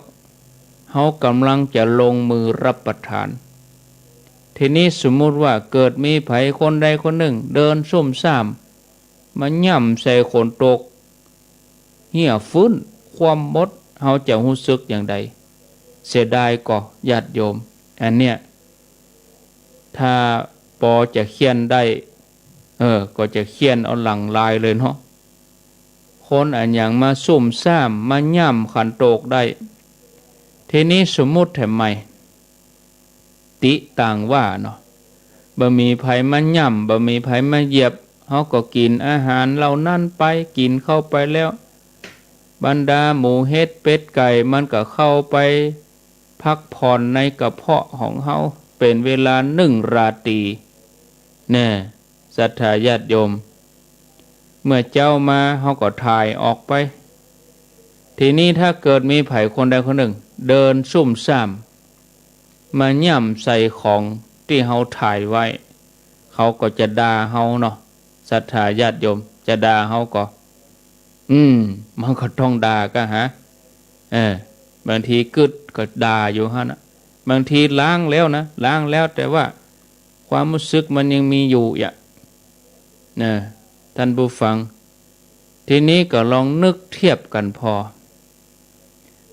เฮากำลังจะลงมือรับประทาน ทีนี้สมมุติว่าเกิดมีใผคนใดคนนึ่งเดินซุ่มซ่าม มาย่ำใส่โขนตก เฮี้ยฟื้น คว่ำหมด เฮาจะฮู้สึกอย่างใด เสียดายก่อ ญาติโยม อันเนี้ย ถ้าปอจะเฆี่ยนได้ เออ ก็จะเฆี่ยนเอาหลังลายเลยเนาะ คนอะหยังมาซุ่มซ่าม มาย่ำขันโตกได้ ทีนี้สมมุติแถมใหม่ ติต่างว่าเนาะ บ่มีใผมาย่ำ บ่มีใผมาเหยียบ เฮาก็กิ๋นอาหารเหล่านั้นไป กิ๋นเข้าไปแล้ว บรรดาหมูเห็ดเป็ดไก่มันก็เข้าไปพักผ่อนในกระเพาะของเฮา เป๋นเวลานึ่งราตรี แน่ ศรัทธาญาติโยม เมื่อเจ๊ามาเฮาก็ถ่ายออกไป ทีนี้ถ้าเกิดมีใผคนใดคนนึ่งเดินซุ่มซ่าม มาย่ำใส่ของตี้เฮาถ่ายไว้ เขาก็จะด่าเฮาเนาะ ศรัทธาญาติโยม จะด่าเฮาก่อ อืม มันก็ต้องด่าก่ะฮะ เออ บางทีกึ๊ดก็ด่าอยู่หั้นน่ะ บางทีล้างแล้วนะ ล้างแล้ว แต่ว่าความฮู้สึกมันยังมีอยู่อะ นะ ท่านผู้ฟัง ทีนี้ก็ลองนึกเทียบกั๋นผ่อ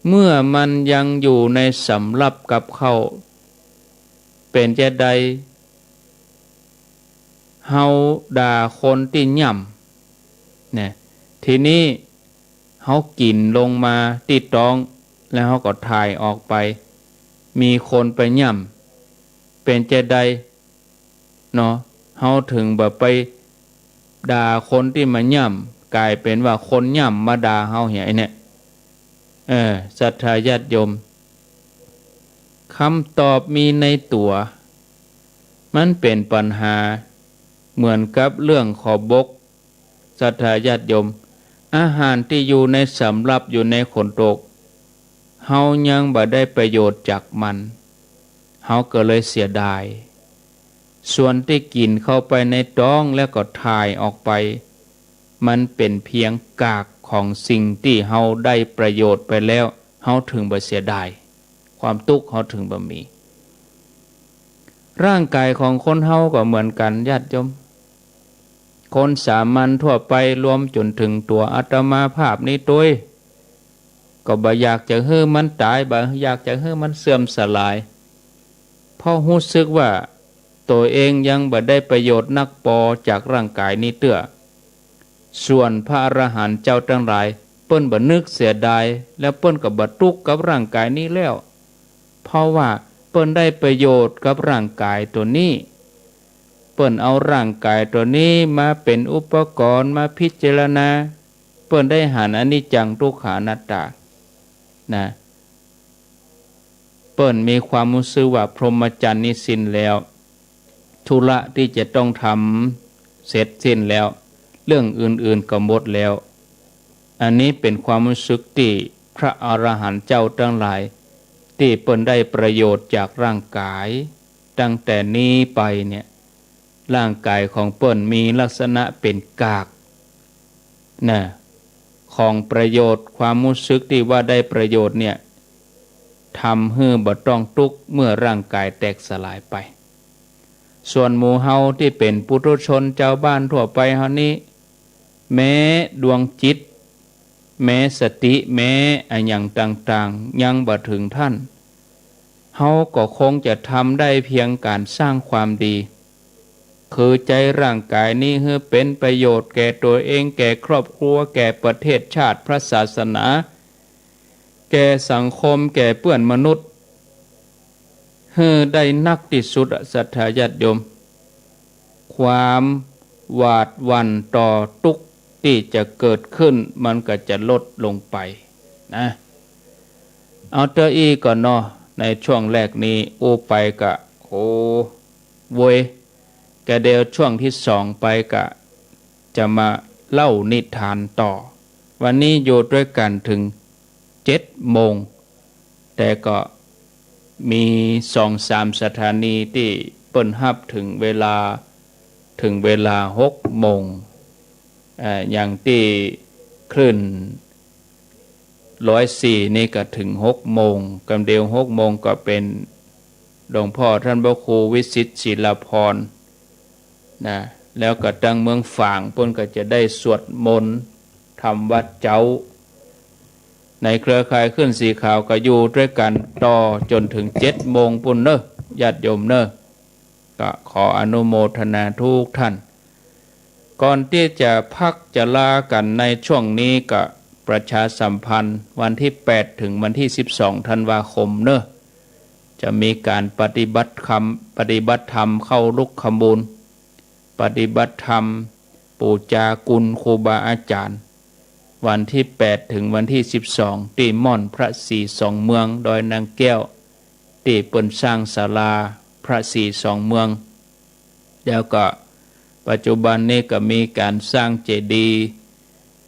เมื่อมันยังอยู่ในสำรับกับเฮา เป๋นจาใด เฮาด่าคนตี้ย่ำ นะ ทีนี้เฮากิ๋นลงมาตี้ต๊อง แล้วเฮาก็ถ่ายออกไป มีคนไปย่ำ เป๋นจาใด เนาะ เฮาเถิงบ่ไปด่าคนตี้มาย่ำ ก๋ายเป๋นว่าคนย่ำมาด่าเฮาเหีย ไอ้เนี่ย เออ ศรัทธาญาติโยม กำตอบมีในตั๋ว มันเป๋นปัญหาเหมือนกับเรื่องขอบก ศรัทธาญาติโยม อาหารตี้อยู่ในสำรับอยู่ในขันโตก เฮายังบ่ได้ประโยชน์จากมัน เฮาก็เลยเสียดาย ส่วนตี้กิ๋นเข้าไปในต๊องแล้วก็ถ่ายออกไป มันเป๋นเพียงกากของสิ่งตี้เฮาได้ประโยชน์ไปแล้ว เฮาเถิงบ่เสียดาย ความตุ๊กข์เฮาเถิงบ่มี ร่างก๋ายของคนเฮาก็เหมือนกั๋น ญาติโยม คนสามัญทั่วไป รวมจ๋นเถิงตั๋วอาตมาภาพนี้ตวย ก็บ่อยากจะหื้อมันต๋าย บ่อยากจะหื้อมันเสื่อมสลาย เพราะฮู้สึกว่าตั๋วเองยังบ่ได้ประโยชน์นักปอจากร่างก๋ายนี้เตื้อ ส่วนพระอรหันต์เจ้าตังหลาย เปิ้นบ่นึกเสียดาย แล้วเปิ้นก็บ่ตุ๊กข์กับร่างก๋ายนี้แล้ว เพราะว่าเปิ้นได้ประโยชน์กับร่างก๋ายตั๋วนี้ เปิ้นเอาร่างก๋ายตั๋วนี้มาเป๋นอุปกรณ์มาพิจารณา เปิ้นได้หันอนิจจังทุกขังอนัตตา นะ เปิ้นมีความฮู้สึกว่าพรหมจรรย์นี้สิ้นแล้ว ธุระตี้จะต้องทำเสร็จสิ้นแล้ว เรื่องอื่นๆ ก็หมดแล้ว อันนี้เป๋นความฮู้สึกตี้พระอรหันต์เจ้าตังหลาย ตี้เปิ้นได้ประโยชน์จากร่างก๋าย ตั้งแต่นี้ไปเนี่ย ร่างก๋ายของเปิ้นมีลักษณะเป๋นกาก นะ ของประโยชน์ ความฮู้สึกตี้ว่าได้ประโยชน์เนี่ย ทำหื้อบ่ต้องตุ๊กข์เมื่อร่างก๋ายแตกสลายไป ส่วนหมู่เฮาตี้เป๋นปุถุชนจาวบ้านทั่วไปเฮานี้ แม้ดวงจิต แม้สติ แม้อะหยังต่างๆ ยังบ่เถิงต้าน เฮาก็คงจะทำได้เพียงก๋านสร้างความดี คือใจ๊ร่างก๋ายนี้หื้อเป๋นประโยชน์แก่ตั๋วเอง แก่ครอบครัว แก่ประเทศชาติ พระศาสนา แก่สังคม แก่เปื้อนมนุษย์ หื้อได้นักตี้สุดอะ ศรัทธาญาติโยม ความหวาดหวั่นต่อตุ๊กข์ตี้จะเกิดขึ้น มันก็จะลดลงไปนะ เอาเต้าอี้ก่อนเนาะ ในช่วงแรกนี้อู้ไปก็ โอ้ โวย กะเดี๋ยวช่วงตี้สองไปก็จะมาเล่านิทานต่อ วันนี้อยู่ตวยกั๋นเถิงเจ็ดโมง แต่ก็มีสองสามสถานีตี้เปิ้นฮับเถิงเวลา เถิงเวลาหกโมง เอ่อ อย่างตี้คลื่นร้อยสี่นี่ก็เถิงหกโมง กำเดียวหกโมงก็เป๋นหลวงพ่อต้านพระครูวิสิตศิลาภรณ์ นะ แล้วก็ตังเมืองฝางเปิ้นก็จะได้สวดมนต์ทำวัตรเจ๊า ในเครือข่ายคลื่นสีขาวก็อยู่ตวยกั๋นต่อจ๋นเถิงเจ็ดโมงปู้นเน่อ ญาติโยมเน่อ ก็ขออนุโมทนาทุกท่าน ก่อนตี้จะพักจะลากั๋นในช่วงนี้ก็ประชาสัมพันธ์ วันตี้แปดเถิงวันตี้สิบสองธันวาคมเนาะ จะมีก๋านปฏิบัติธรรม ปฏิบัติธรรมเข้าลุกขมูล ปฏิบัติธรรมปู๋จาคุณครูบาอาจ๋ารย์ วันตี้แปดเถิงวันตี้สิบสอง ตี้ม่อนพระศรีสองเมือง ดอยนางแก้ว ตี้เปิ้นสร้างศาลาพระศรีสองเมือง แล้วก็ปัจจุบันนี้ก็มีก๋านสร้างเจดีย์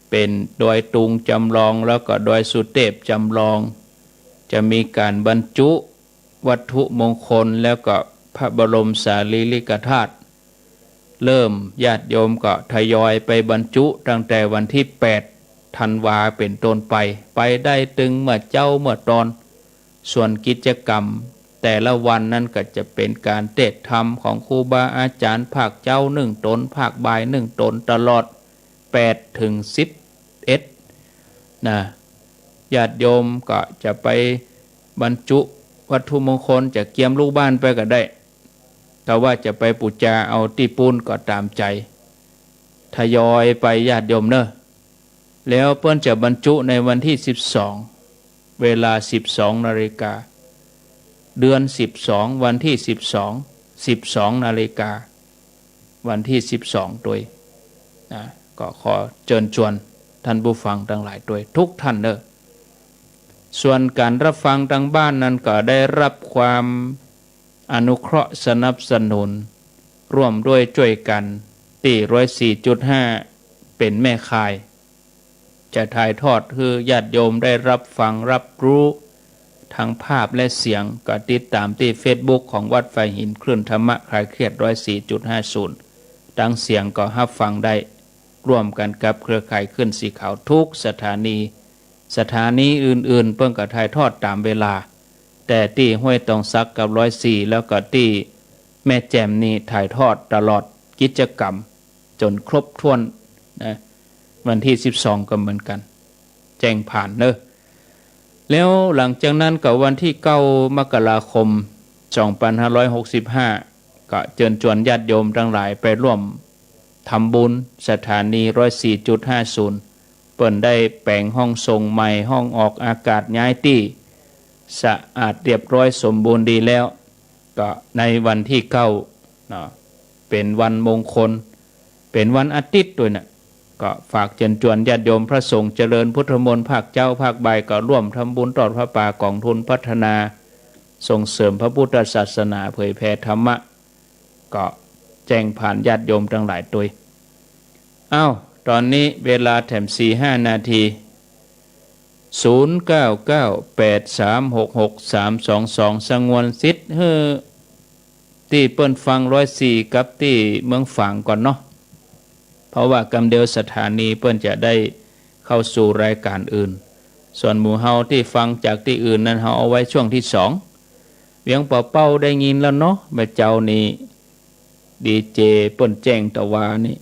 เป๋นดอยตุงจำลอง แล้วก็ดอยสุเตพจำลอง จะมีก๋านบรรจุวัตถุมงคล แล้วก็พระบรมสารีริกธาตุ เริ่มญาติโยมก็ทยอยไปบรรจุตั้งแต่วันตี้แปดธันวาเป๋นต้นไป ไปได้ตึงเมื่อเจ๊าเมื่อตอน ส่วนกิจกรรมแต่ละวันนั้นก็จะเป๋นก๋านเตสน์ธรรมของครูบาอาจ๋ารย์ ภาคเจ๊านึ่งต๋น ภาคบ่ายนึ่งต๋น ตลอดแปดเถิงสิบเอ็ดนะ ญาติโยมก็จะไปบรรจุวัตถุมงคล จะเกียมลูกบ้านไปก็ได้ ถ้าว่าจะไปปู๋จาเอาตี้ปู๊นก็ต๋ามใจ๋ ทยอยไปญาติโยมเนาะ แล้วเปิ้นจะบรรจุในวันตี้สิบสอง เวลาสิบสองนาฬิกา เดือนสิบสอง วันตี้สิบสอง สิบสองนาฬิกา วันตี้สิบสองตวยนะ ก็ขอเจิญจวนท่านผู้ฟังตังหลายตวยทุกท่านเนาะ ส่วนก๋านรับฟังตางบ้านนั้นก็ได้รับความอนุเคราะห์สนับสนุน ร่วมด้วยจ้วยกั๋น ตี้ร้อยสี่จุดห้า เป๋นแม่ข่าย จะถ่ายทอดหื้อญาติโยมได้รับฟังรับรู้ ทั้งภาพและเสียง ก็ติดต๋ามตี้เฟซบุ๊กของวัดฝายหิน คลื่นธรรมะคลายเครียดร้อยสี่จุดห้าศูนย์ ตังเสียงก็ฮับฟังได้ ร่วมกั๋นกับเครือข่ายคลื่นสีขาวทุกสถานี สถานีอื่นๆ เปิ้นก็ถ่ายทอดต๋ามเวลา แต่ตี้ห้วยตองสักกับร้อยสี่ แล้วก็ตี้แม่แจ่มนี่ถ่ายทอดตลอดกิจกรรมจ๋นครบถ้วนนะ วันตี้สิบสองก็เหมือนกั๋น แจ้งผ่านเนาะ แล้วหลังจากนั้นก็วันตี้เก้ามกราคม สองปันห้าร้อยหกสิบห้า ก็เจิญจวนญาติโยมตังหลายไปร่วมทำบุญ สถานีร้อยสี่จุดห้าศูนย์ เปิ้นได้แป๋งห้องส่งใหม่ ห้องออกอากาศย้ายตี้ สะอาดเรียบร้อยสมบูรณ์ดีแล้ว ก็ในวันตี้เก้าเนาะ เป๋นวันมงคล เป๋นวันอาทิตย์ตวยนะ ก็ฝากเจิญจวนญาติโยมพระสงฆ์เจริญพุทธมนต์ ภาคเจ๊า ภาคบ่ายก็ร่วมทำบุญตอดผ้าป่ากองทุนพัฒนา ส่งเสริมพระพุทธศาสนา เผยแผ่ธรรมะ ก็แจ้งผ่านญาติโยมตังหลายตวย อ้าว ต๋อนนี้เวลาแถมสี่ห้านาที ศูนย์เก้าเก้าแปดสามหกหกสามสองสอง สงวนสิทธิ์หื้อตี้เปิ้นฟังร้อยสี่กับตี้เมืองฝางก่อนเนาะ เพราะว่ากำเดียวสถานีเปิ้นจะได้เข้าสู่รายการอื่น ส่วนหมู่เฮาตี้ฟังจากตี้อื่นนั้น เฮาเอาไว้ช่วงตี้สอง เวียงป่าเป้าได้ยินแล้วเนาะ เมื่อเจ๊านี้ ดีเจเปิ้นแจ้งตะวานี่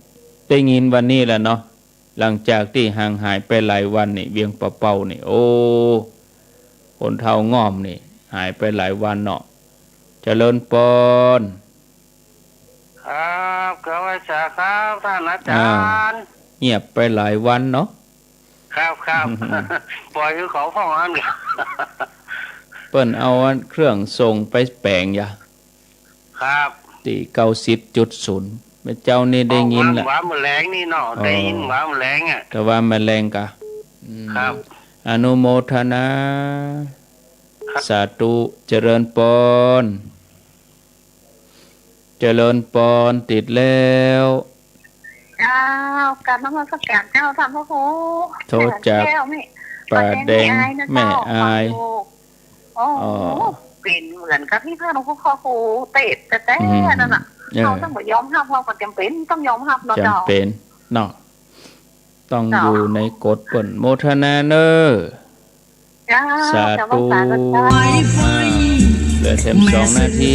ได้ยินวันนี้แหละเนาะ หลังจากตี้ห่างหายไปหลายวันนี่ เวียงป่าเป้านี่ โอ้ คนเฒ่าง่อมนี่ หายไปหลายวันเนาะ เจริญปอน ครับ ครับอาจ๋ารย์ครับ ต้านอาจ๋ารย์ อ้าว เงียบไปหลายวันเนาะ ครับ ครับ ปล่อยหื้อเขาพ่องอัน เปิ้นเอาอันเครื่องส่งไปแป๋งยะ ครับ ตี้เก้าสิบจุดศูนย์ เมื่อเจ๊านี้ได้ยินละ เอาวา วาเมื่อแลงนี่เนาะ อ๋อ ได้ยินวาเมื่อแลงอะ แต่วาเมื่อแลงกะ อืม ครับ อนุโมทนา ครับ สาธุ เจริญปอน เจริญปอน ติดแล้ว เจ้า กราบนมัสการเจ้า ท่านพระครู โทรจาก แม่แจ่มแก้วนี่ ป่าแดง ป่าแดง แม่อายนะเจ้า แม่อาย ฟังอยู่ โอ้ อ๋อ เป๋นเหมือนกับตี้ท่านพระครูเตสน์แต๊ๆ อืม นั่นน่ะ เออ เฮาต้องบ่ยอมฮับ เฮาก็จ๋ำเป๋นต้องยอมฮับเนาะเจ้า จ๋ำเป๋นเนาะ ต้อง เจ้า อยู่ในกฎเปิ้น โมทนาเน้อ เจ้า สาธุ เจ้า สาธุ เหลือแถมสองนาที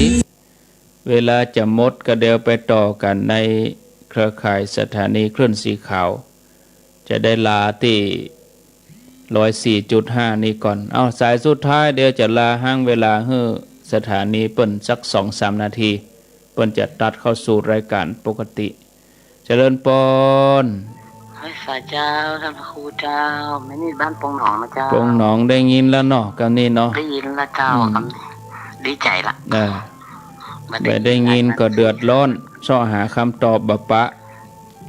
เวลาจะหมดก็เดี๋ยวไปต่อกั๋นในเครือข่ายสถานีคลื่นสีขาว จะได้ลาตี้ร้อยสี่จุดห้านี้ก่อน เอา สายสุดท้าย เดี๋ยวจะลาห้างเวลาหื้อสถานีเปิ้นสักสองสามนาที เปิ้นจะตัดเข้าสู่รายการปกติ เจ เจริญปอน ไหว้สาเจ้า ท่านพระครูเจ้า แม่นี่บ้านปงหนองนะเจ้า ปงหนอง ได้ยินแล้วเนาะ กำนี้เนาะ ได้ยินแล้วเจ้า อืม กำนี้ ดีใจละ เออ บ่ได้ยิน บ่ได้ยินก็เดือดร้อน เซาะหาคำตอบบ่ปะ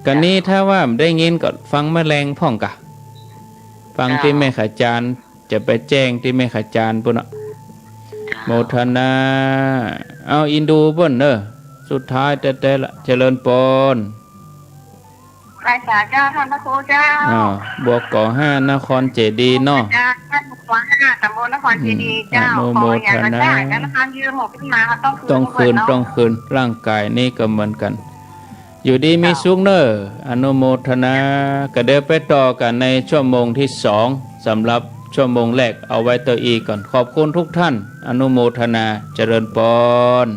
กำนี้ เจ้า ถ้าว่าบ่ได้ยินก็ฟังเมื่อแลงพ่องกะ ฟังตี้ เจ้า แม่ขจารย์ จะไปแจ้งตี้แม่ขจารย์ปู้นเนาะ เจ้า โมทนา เอาอินดูเปิ้นเนอะ สุดท้ายแต๊ๆ ละ เจริญปอน ไหว้สาเจ้า ท่านพระครูเจ้า อ้าว บก.ห้า นครเจดีย์เนาะ เจ้า บ้านบก.ห้า ตำบลนครเจดีย์ อืม เจ้า อนุโมทนา ขออนุญาตเจ้า เจ้า นครยืมหมวกขึ้นมา ต้องคืน ต้องคืน ต้องคืน ร่างกายนี่ก็เหมือนกัน อยู่ดีมีสุขเนอะ เจ้า อนุโมทนา ก็เดี๋ยวไปต่อกันในชั่วโมงที่สอง สำหรับชั่วโมงแรกเอาไว้เต้าอี้ก่อน ขอบคุณทุกท่าน อนุโมทนา เจริญปอน